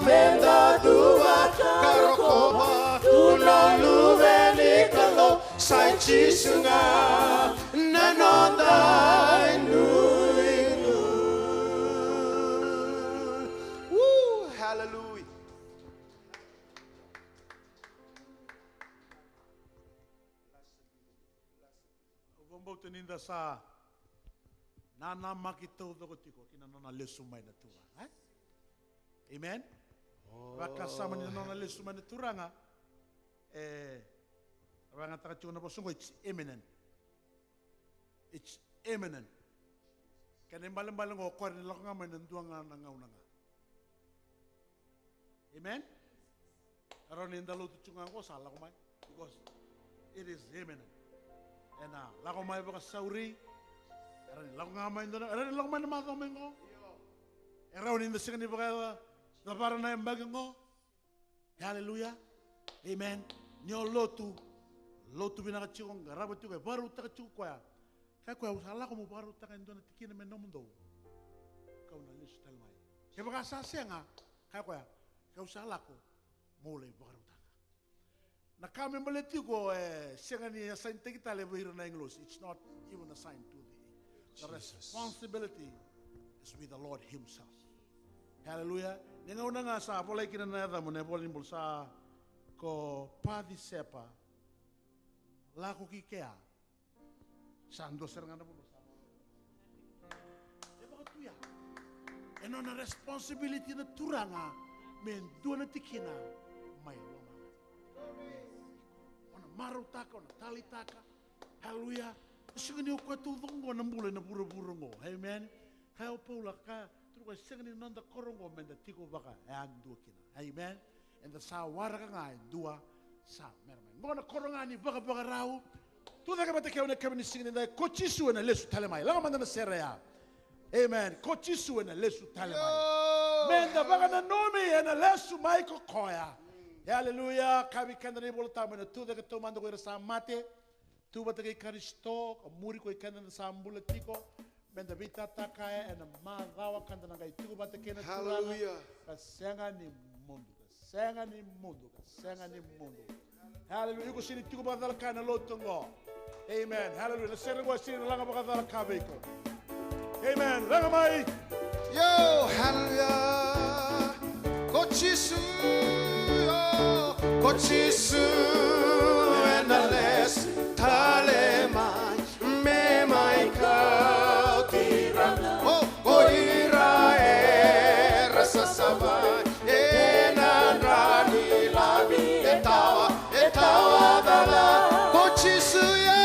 me da cuva ka rokova tu na Luve ni Kalou. Sa i Jisu ga na noda inuinui. Woo, hallelujah. Au vakabauta ni da sa Nanamaki taucoko tiko ki na nona lesu mai na Turaga, e? Amen. Vakasama ni nona lesu mai na Turaga, e, vakayagataka tiko na vosa oqo, it's imminent. It's imminent. Kena ibalebale oqo, o koya ni lako ga mai na dua ga na gauna ga. Amen. E rawa ni da lotu tiko ga oqo, sa lako mai. Because it is imminent. Ena lako mai vakasauri. E rawa ni lako ga mai dua na, e rawa ni lako mai na macawa mai oqo. E rawa ni da sega ni vakayacavara na yabaki oqo. Haleluya. Amen. Ni o lotu, lotu vinaka tiko, qarava tiko, e vakarautaka tiko koya. Kaya koya, au sa lako meu vakarautaka e dua na tikina me nomudou, kau na lesu tale mai. Kevaka sa sega, kaya koya, kau sa lako meu lai vakarautaka. Na ka me baleti iko, e sega ni assign-taki tale vei ira na agilosi. It's not even assigned to the, the responsibility is with the Lord himself. Hallelujah. Ni gauna ga sa volai kina na yacamu, na ivola ni bula, sa ko Patisepa Lakoki Kea. Sa dua sara ga na vanua sa e vakatuya. E nona responsibility na Turaga me dua na tikina mai loma. O na marautaka, o na taleitaka. Haleluya. O sega ni o koya taucoko oqo na bula ena vuravura oqo. Amen. Kaya o Paula, kaya tiko, e sega ni noda koro oqo meda tiko vakayadua kina. Amen. Eda sa waraka ga e dua sa mera mai. Oqo na koro ga ni vakavakarau. Tucake vata kei au ena yakavi ni siga nidai, ko Jisu ena lesu tale mai. Laga mada na sere ya. Amen. Ko Jisu ena lesu tale mai. Meda vakananumi ena lesu mai ko koya. E, aleluya. Kaya vei keda na iVola Tabu, ena tucake taumada ko ira sa mate, tu vata kei Karisito, ka muri ko i keda da sa bula tiko, meda veitataka ena macawa ka da na qai tiko vata kei na Turaga. Hallelujah. Ka sega ni mudu, ka sega ni mudu, ka sega ni mudu. Hallelujah. Iko sega ni tiko vakacalaka ena lotu oqo. Amen. Hallelujah. Na sere oqo e sega ni laga vakacalaka vei iko. Amen. Laga mai. Yo, hallelujah. Ko Jisu, yo, ko Jisu ena lesu tale mai, me mai kauti ira na, o, ko ira era sasavai ena dra ni Lami e tawa, e tawa cala. Ko Jisu, yo,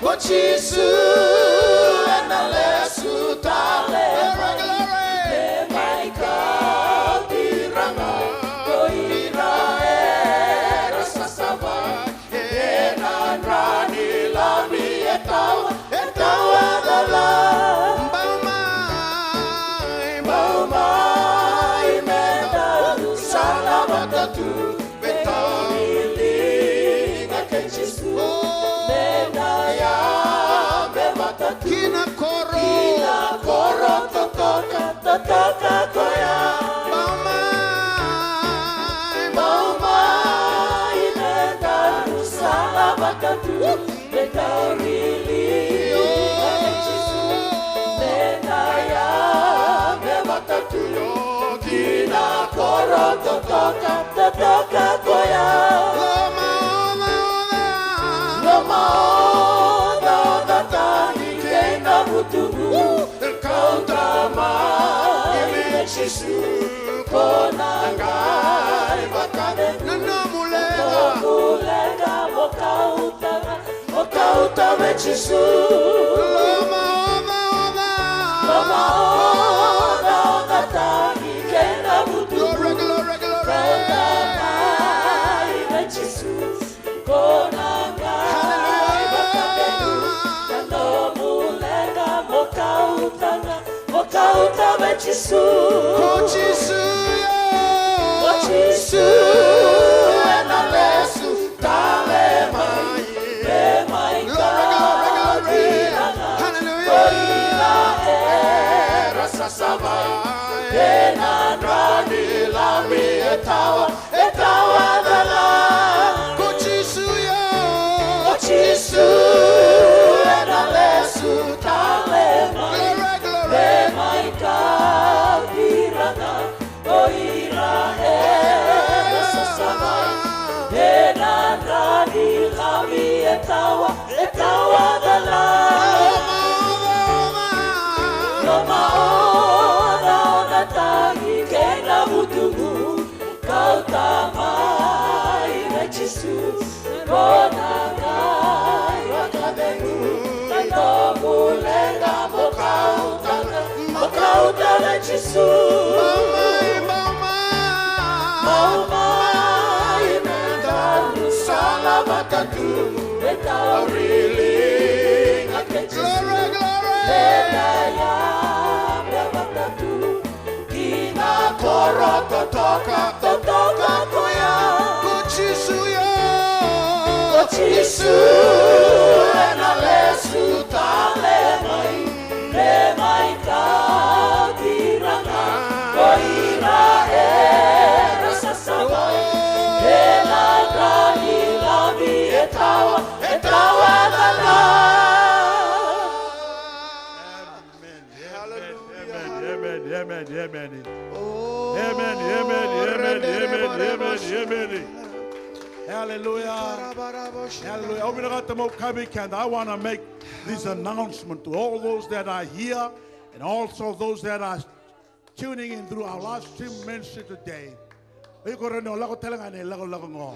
ko Jisu ena lesu tale mai, e mai kauti ira ga ko ira era sasavai ena dra ni Lami e tawa, e tawa cala. Bau mai, bau mai meda sala vata tu, me tauri liga kei Jisu, meda yabe vata tu ki na koro, ki na koro totoka, totoka koya. Bau mai, bau mai meda sala vata tu, me tauri liga kei Jisu, meda yabe vata tu ki na koro totoka, totoka koya. Lomaocaoca tani kei na vutugu, kauta mai vei Jisu ko na qai vakacegu. Na nomu leqa, nomu leqa mo kauta ga, mo kauta vei Jisu. Lomaocaoca, lomaocaoca tani kei na vutugu, glory, glory, glory, kauta mai vei Jisu ko na qai vakacegu. Na nomu leqa mo kauta ga, mo kauta vei Jisu. Ko Jisu, ko Jisu ena lesu tale mai, me mai kauti ira ga ko ira era sasavai ena dra ni Lami e tawa, e tawa cala. Ko Jisu, yo, ko Jisu ena lesu tale mai, glory, glory, me mai kauti ira ga ko ira era sasavai ena dra ni Lami e tawa, e tawa cala. Bau mai, bau mai. Bau mai me daru salavata tu, me tauri liga kei Jisu. Glory, glory. Me daya me vata tu ki na koro totoka, totoka koya. Ko Jisu ya. Ko Jisu ena lesu tale mai. Me mai kauti ira ga ko ira era sasavai ena dra ni lami e tawa, e tawa na la. Amen, amen, amen, amen, amen, amen. Oh, amen, amen, amen, amen, amen, amen, amen. Hallelujah. Hallelujah. Au vinakata meu kaya vei keda, I want to make this announcement to all those that are here and also those that are tuning in through our live stream ministry today. O iko rawa ni o lako tale ga ena ilakolako qo.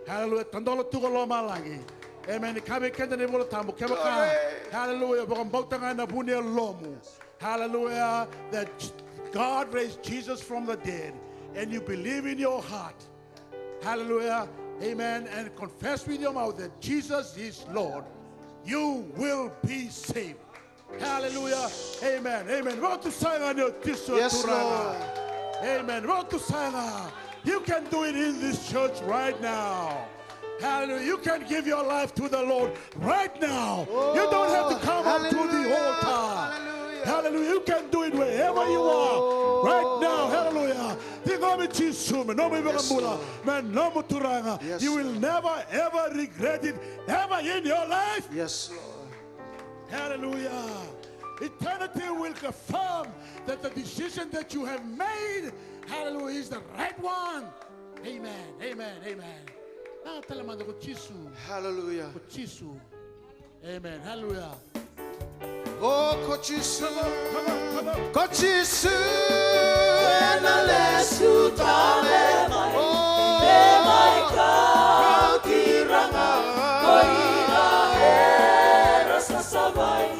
Hallelujah. Tadola tu ko lomalagi. Amen. Kaya vei keda na iVola Tabu, kevaka, hallelujah, vakabauta ga ena vu ni yalomu, hallelujah, that God raised Jesus from the dead, and you believe in your heart, hallelujah, amen, and confess with your mouth that Jesus is Lord, you will be saved. Hallelujah. Amen. Amen. Vakatusa ga ni o Jisu e Turaga. Amen. Vakatusa ga. You can do it in this church right now. Hallelujah. You can give your life to the Lord right now. You don't have to come up to the altar. Hallelujah. You can do it wherever you are right now. Hallelujah. Ciqomi Jisu me nomu iVakabula, me nomu Turaga. You will never ever regret it ever in your life. Yes, Lord. Hallelujah. Eternity will confirm that the decision that you have made, hallelujah, is the right one. Amen, amen, amen. Na tale mada ko Jisu. Hallelujah. Ko Jisu. Amen. Hallelujah. Oh, ko Jisu. Come on, come on, come on. Ko Jisu ena lesu tale mai. Oh. Me mai kauti ira ga ko ira era sasavai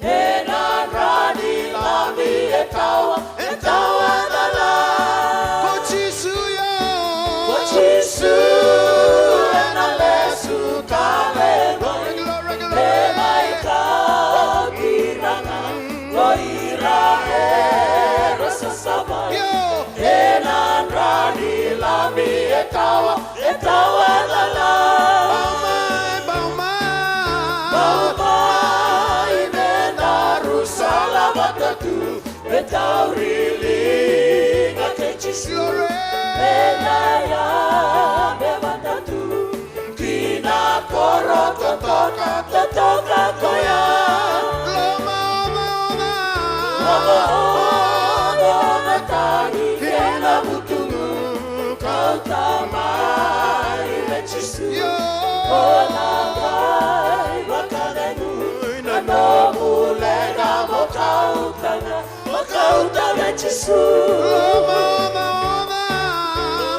ena dra ni lami e tawa, e tawa na la. Ko Jisu ya. Ko Jisu ena lesu tale mai. Glory, glory, glory. Me mai kauti ira ga ko ira era sasavai ena dra ni lami e tawa, e tawa na la. Bau mai, bau mai. Bau mai me daru salavata tu, me tauri liga kei Jisu. Glory. Me daya me vata tu ki na koro totoka, totoka koya. Lomaocaoca. Lomaocaoca tagi kei na vutugu, kauta mai me Jisu. Io. O na qai vakacegu, na nomu leqa mo kauta ga. Mo kauta me Jisu. Lomaocaoca.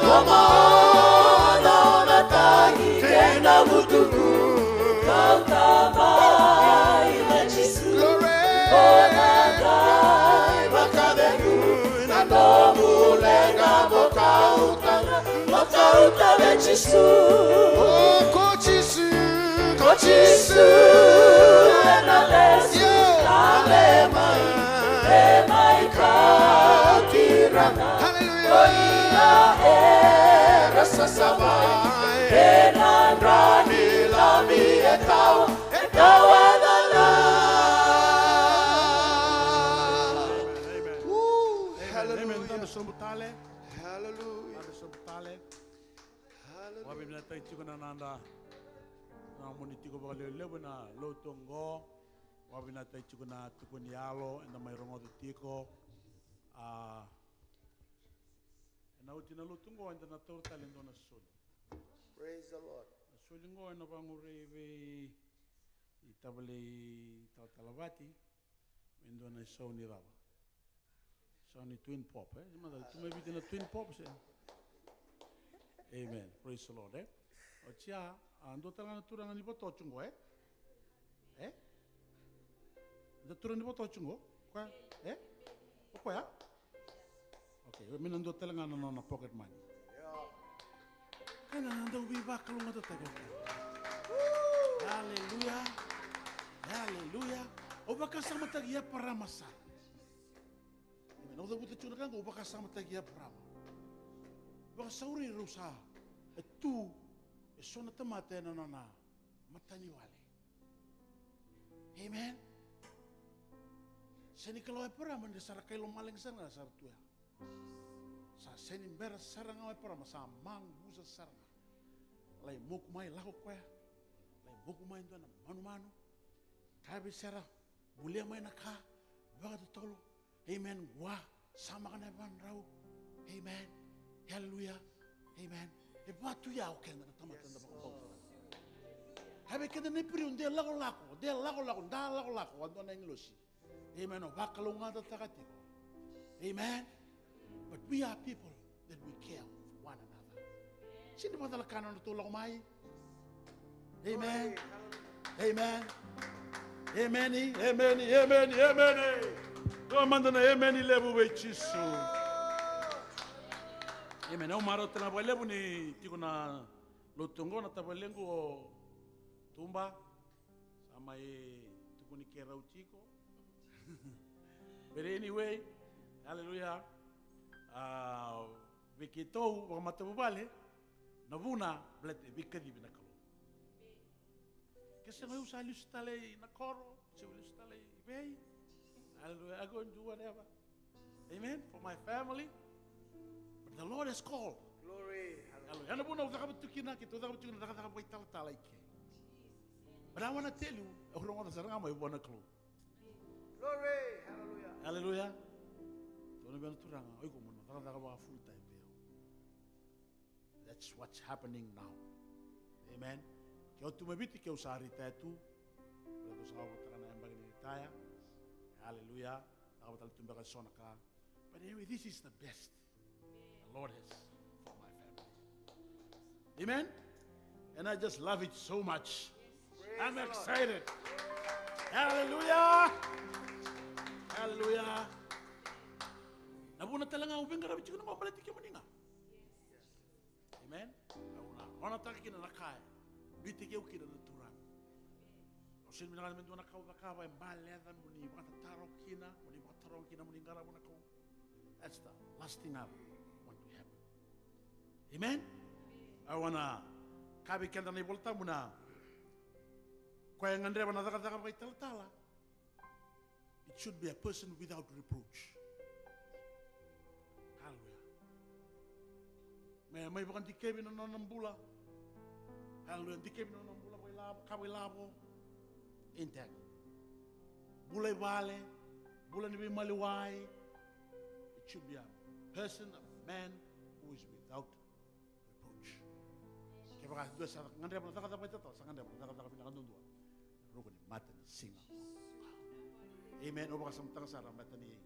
Lomaocaoca tagi kei na vutugu, kauta mai me Jisu. Glory. O na qai vakacegu, na nomu leqa mo kauta ga. Mo kauta me Jisu. Oh, ko Jisu. Ko Jisu ena lesu tale mai, e mai kauti ira ga ko ira era sasavai ena dra ni lami e tawa, e tawa na la. Amen. Amen. Hallelujah. Amen. Dabe sobu tale. Hallelujah. Dabe sobu tale. Hallelujah. Vakavinavinakataki tiko na nada na moni tiko vakalevulevu ena lotu oqo. Vakavinavinakataki tiko na tiko ni yalo eda mai rogoca tiko. A, ena oti na lotu oqo eda na taura tale e dua na soli. Praise the Lord. Na soli oqo ena vagurei vei tavalei Talatalavati. Me dua na isau ni cava? Isau ni twin pop, e? Mada, tu mai Viti na twin pop, se? Amen. Praise the Lord, e? Oti ya, a, dua tale ga na turaga ni Vatocu qo, e? E? Da turaga ni Vatocu qo? Koya, e? O koya? E, me na dua tale ga na nona pocket money. Ka na dau veivakalougatataki o koya. Aleluya. Aleluya. Au vakasamataki Eparama sara. Emeni. Au cavuta tiko na ka qo, au vakasamataki Eparama. Vakasauri rau sa, e tu e so na tamata ena nona mataniwale. Amen. Sega ni Kalou Eparama ni sa ra kai lomalagi sara ga sa ra tu ya. Sa sega ni bera sara ga o Eparama, sa maqusa sara ga. Lai moku mai, lako koya. Lai moku mai dua na manumanu. Kaya vei Sera, bulia mai na ka vakatotolo. Amen. Wa, samaka na yavadrau. Amen. Haleluya. Amen. E vatu ya o keda na tamata eda vakabauta. Kaya vei keda na Iperiu, de lakolako, de lakolako, da lakolako, a dua na agilosi. Amen. O vakalougatataka tiko. Amen. But we are people that we care for one another. Sega ni vakacalaka na nodratou lako mai. Amen. Amen. Emeni, emeni, emeni, emeni. Dua mada na emeni levu vei Jisu. Emeni. Au marau tale ga vakalevu ni tiko na lotu oqo na tavalequ o Tuba. Sa mai tukuni keirau tiko. But anyway, haleluya. A, vei keitou vakamatavuvale, na vuna baleta e veikacivi na Kalou. Ke sega, au sa lesu tale i na koro, se au lesu tale i vei. Haleluya. I go and do whatever. Amen. For my family. But the Lord has called. Glory. Hallelujah. Haleluya. Ya na vuna au cakava tu kina, keitou cakava tu kina na cakacaka vakaitalatala i ke. But I wanna tell you, au rogoca sara ga mai vua na Kalou. Glory. Hallelujah. Haleluya. Tukuna vei au na Turaga, o iko mo na cakacaka vaka full time vei au. That's what's happening now. Amen. Ke au tu mai Viti, ke au sa retire tu. Baleta au sa vakataka na yabaki ni retire. Haleluya. Cakava tale tu beka eso na ka. But anyway, this is the best the Lord has for my family. Amen. And I just love it so much. I'm excited. Hallelujah. Hallelujah. Na vuna tale ga au veiqaravi tiko na, baleti kemuni ga. Amen. Au na onataka kina na ka e biuti au kina na Turaga. Au sega ni vinakata me dua na ka au cakava e baleca mo ni vakatataro kina, mo ni vakataroga kina, mo ni qarava na Kalou. That's the last thing I want to happen. Amen. I wanna kaya vei keda na iVola Tabu na koya e gadreva na cakacaka vakaitalatala. It should be a person without reproach. Hallelujah. Me mai vakadikevi na nona bula. Hallelujah. Dikevi na nona bula vakailavo, ka vakailavo. Intact. Bula i vale, bula ni veimaliwai. It should be a person, a man who is without reproach. Kevaka e dua sa gadreva na cakacaka vakaitalatala, sa gadreva na cakacaka vinaka duadua. Ruku ni matanisiga. Amen. Au vakasamataka sara baleta ni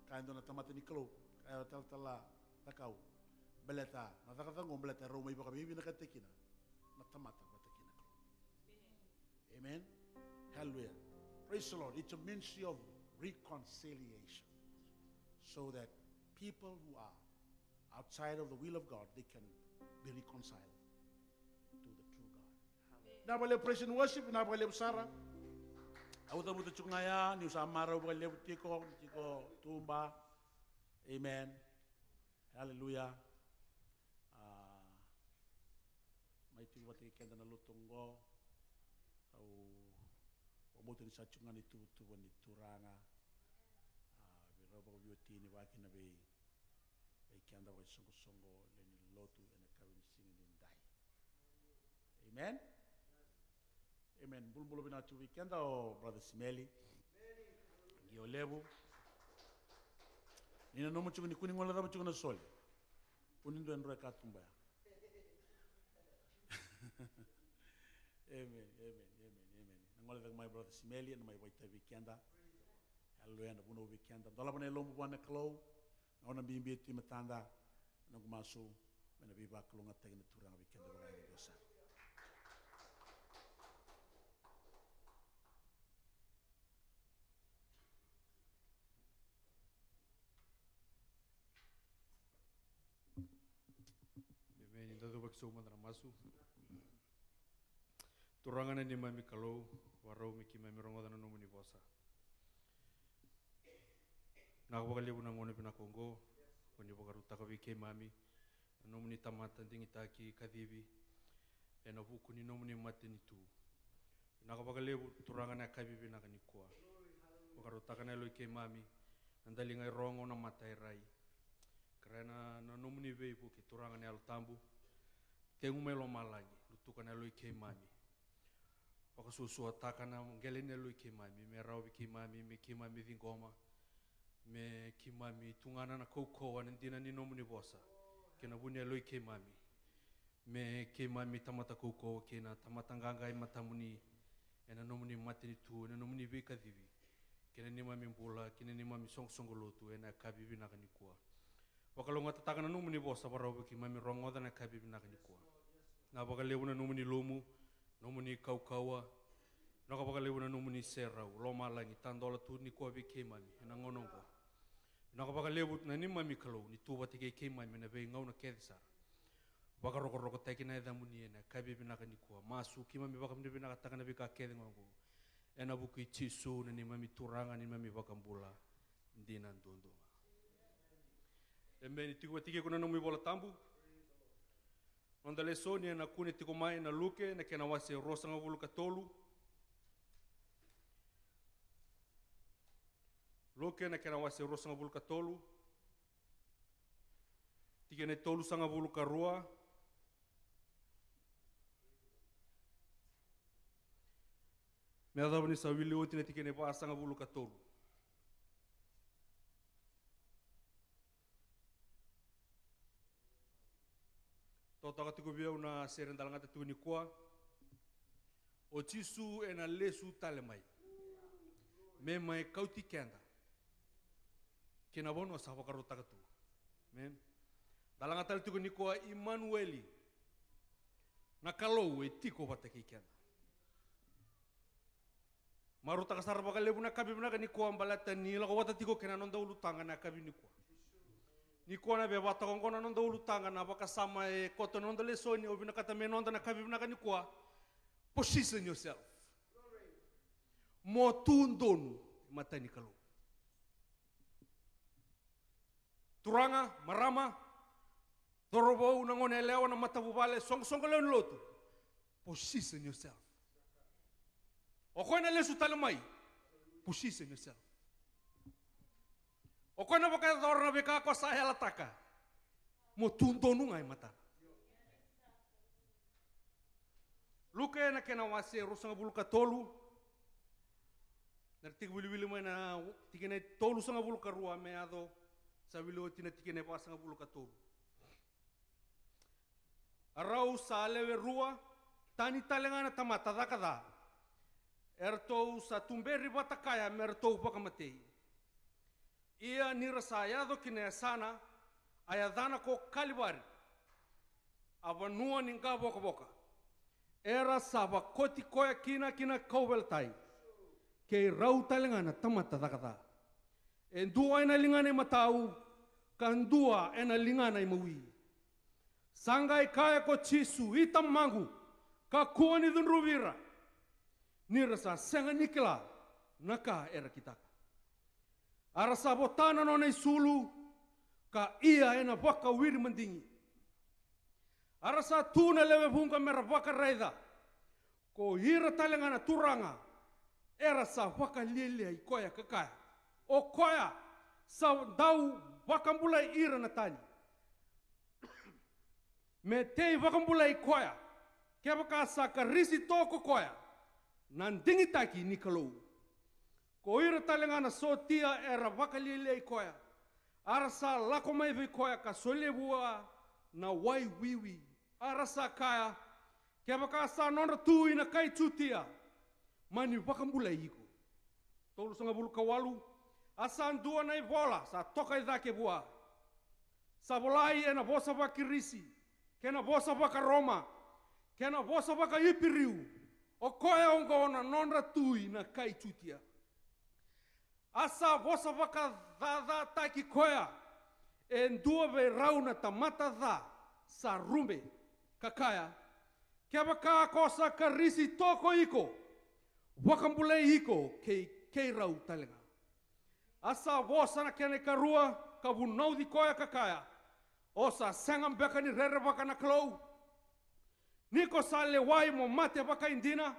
kaya e dua na tamata ni Kalou, kaya o talatala Cakau, baleta na cakacaka oqo, baleta rau mai vakavinavinakataki kina na tamata vata kei na Kalou. Amen. Hallelujah. Praise the Lord. It's a ministry of reconciliation, so that people who are outside of the will of God, they can be reconciled to the true God. Vinaka vakalevu praise and worship, vinaka vakalevu sara. Au cavuta tiko ga ya, niu sa marau vakalevu tiko, tiko Tuba. Amen. Hallelujah. A, mai tiko vata kei keda na lotu oqo. Au vakabauta ni sa tiko ga na ituvatuva ni Turaga. A, vei rau vakaveiwatini vaka kina vei, vei keda vakaisoqosoqo lewe ni lotu ena yakavi ni siga nidai. Amen. Amen. Bulabula vinaka tu vei keda o Brother Simeli. Qio levu. Ni nanuma tiko ni kua ni gole cava tiko na soli. Kua ni dua e dro e katuba ya. Amen, amen, amen, amen. Na gole cake mai Brother Simeli, ena mai vakaitavi vei keda. Hallelujah, na vunau vei keda. Dolava na yalomu vua na Kalou. Gauna bibi e tu e matada. Noqu masu me na veivakalougatataki na Turaga vei keda vakayadudua sara. Sau mada na masu. Turaga na neimami Kalou, vakarau me keimami rogoca na nomuni vosa. Vinaka vakalevu na gauna vinaka oqo, ko ni vakarautaka vei keimami na nomuni tamata digitaki kacivi ena vuku ni nomuni matanitu. Vinaka vakalevu Turaga na yakavi vinaka nikua. Vakarautaka na yalo i keimami, na daliga e rogo, na mata e rai. Kerea na, na nomuni veivuke Turaga na Yalo Tabu. Tegu mai lomalagi, lutuka na yalo i keimami. Vakasuasuataka na qele ni yalo i keimami, me rawa vei keimami, me keimami ciqoma, me keimami tugana na kaukauwa, na dina ni nomuni vosa, kei na vu ni yalo i keimami. Me keimami tamata kaukauwa kei na tamata qaqa e matamuni, ena nomuni matanitu, ena nomuni veikacivi, kei na neimami bula, kei na neimami soqosoqo lotu, ena yakavi vinaka nikua. Vakalougatataka na nomuni vosa, vakarau vei keimami rogoca na yakavi vinaka nikua. Vinaka vakalevu na nomuni lumu, nomuni kaukauwa, vinaka vakalevu na nomuni serau lomalagi, tadola tu nikua vei keimami ena gauna oqo. Vinaka vakalevu na neimami Kalou, ni tu vata kei keimami ena veigauna kece sara. Vakarokorokotaki na yacamuni ena yakavi vinaka nikua. Masu keimami vakavinavinakataka na veika kece ga oqo. Ena vuku i Jisu na neimami Turaga, neimami Vakabula dina duadua ga. Emeni. Tiko vata kei iko na nomu iVola Tabu. Noda lesoni ena kune tiko mai na Luke na kena wase ruasagavulu ka tolu. Luke na kena wase ruasagavulu ka tolu. Tikina e tolusagavulu ka rua me yacova ni sa wili oti na tikina e vasagavulu ka tolu. Totoka tiko vei au na sere da lagata tiko nikua. O Jisu ena lesu tale mai me mai kauti keda ki na vanua sa vakarautaka tu. Amen. Da lagata tale tiko nikua Imanueli, na Kalou e tiko vata kei keda. Marautaka sara vakalevu na yakavi vinaka nikua baleta ni lako vata tiko kei na noda ulutaga na yakavi nikua. Nikua na vevata oqo na noda ulutaga, na vakasama e koto na noda lesoni, au vinakata me noda na yakavi vinaka nikua. Position yourself. Mo tu donu e mata ni Kalou. Turaga, marama, cauravou, na gone yalewa, na matavuvale, soqosoqo lewe ni lotu. Position yourself. O koya na lesu tale mai. Position yourself. O koya na vakayacora na veika ko sa yalataka. Mo tu donu ga e matana. Luke na kena wase ruasagavulu ka tolu. Na tiki wiliwili mai na tikina e tolusagavulu ka rua me yaco sa wili oti na tikina e vasagavulu ka tolu. A rau sa lewe rua, tani tale ga na tamata caka ca. Eratou sa tuberi vata kaya me ratou vakamatei. Ia ni ra sa yaco ki na yasana, a yacana ko Kalivari, a vanua ni qavokavoka. Era sa vakoti koya kina ki na kauveilatai, kei rau tale ga na tamata caka ca. E dua ena ligana imatau, ka dua ena ligana imawi. Sa qai kaya ko Jisu, I Tamaqu, kakua ni cudruvi ira, ni ra sa sega ni kila na ka era kitaka. A ra sa vota na nona isulu, ka ia ena vakawiri madigi. A ra sa tu na lewe vuqa me ra vakaraica ko ira tale ga na turaga era sa vakalialiai koya, ka kaya, o koya sa dau vakabulai ira na tani. Me tei vakabulai koya, kevaka sa Karisito ko koya, na digitaki ni Kalou. Ko ira tale ga na sotia era vakalialiai koya, a ra sa lako mai vei koya ka solia vua na wai wiwi. A ra sa kaya, kevaka sa nodra tu i na kai Jutia, mani vakabulai iko. Tolusagavulu ka walu. A sa dua na ivola sa toka i cake vua, sa volai ena vosa vaKirisi, kei na vosa vakaRoma, kei na vosa vakaIperiu, o koya oqo na nodra tu i na kai Jutia. A sa vosa vakacacataki koya e dua vei rau na tamata ca sa rube, ka kaya, kevaka ko sa karisi toko iko, vakabulai iko kei keirau tale ga. A sa vosa na kena ikarua, ka vunauci koya ka kaya, o sa sega beka ni rerevaka na Kalou? Ni ko sa lewai mo mate vakaidina,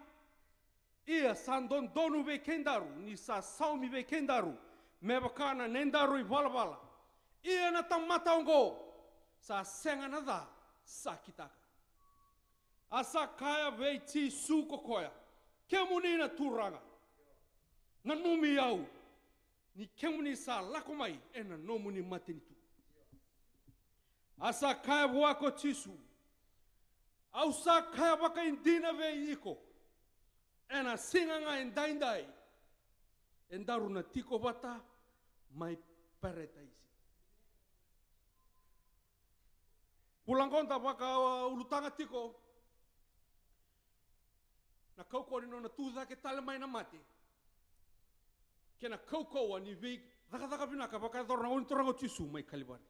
ia sa dodonu vei kedaru ni sa saumi vei kedaru me vaka na nedaru ivalavala. Ia na tamata oqo sa sega na ca sa kitaka. A sa kaya vei Jisu ko koya, kemuni na Turaga, nanumi au, ni kemuni sa lako mai ena nomuni matanitu. A sa kaya vua ko Jisu, au sa kaya vakaidina vei iko, ena siga ga edaidai, edaru na tiko vata mai parataisi. Vula qo da vakaulutaga tiko na kaukauwa ni nona tu cake tale mai na mate, kei na kaukauwa ni veicakacaka vinaka vakayacora na Gone Turaga o Jisu mai Kalivari.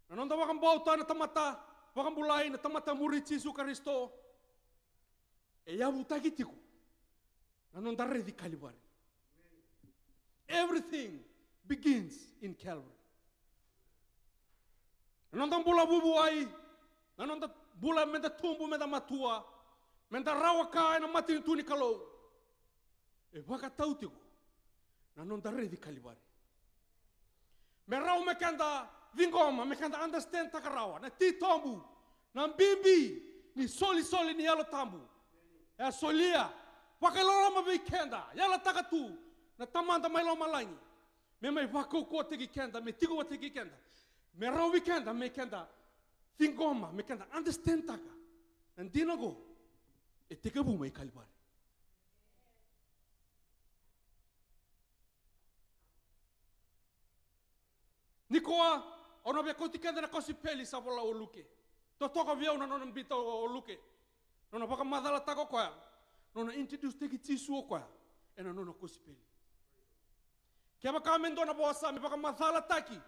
Na noda vakabauta na tamata vakabulai, na tamata muri Jisu Karisito, e yavutaki tiko na noda raici Kalivari. Everything begins in Calvary. Na noda bula vuvuai, na noda bula meda tubu, meda matua, meda rawa ka ena matanitu ni Kalou, e vakatau tiko na noda raici Kalivari. Me rawa me keda ciqoma, me keda understand taka rawa na titobu, na bibi ni solisoli ni Yalo Tabu. E a solia vakailoloma vei keda, yalataka tu na Tamada mai lomalagi me mai vakaukauwataki keda, me tiko vata kei keda, me rawa vei keda me keda ciqoma, me keda understand taka na dina oqo e tekivu mai Kalivari. Nikua, au na via kauti keda na kosipeli sa vola o Luke. Totoka vei au na nona biuta o Luke, nona vakamacalataka o koya, nona introduce taki Jisu o koya ena nona kosipeli. Kevaka me dua na vosa me vakamacalataki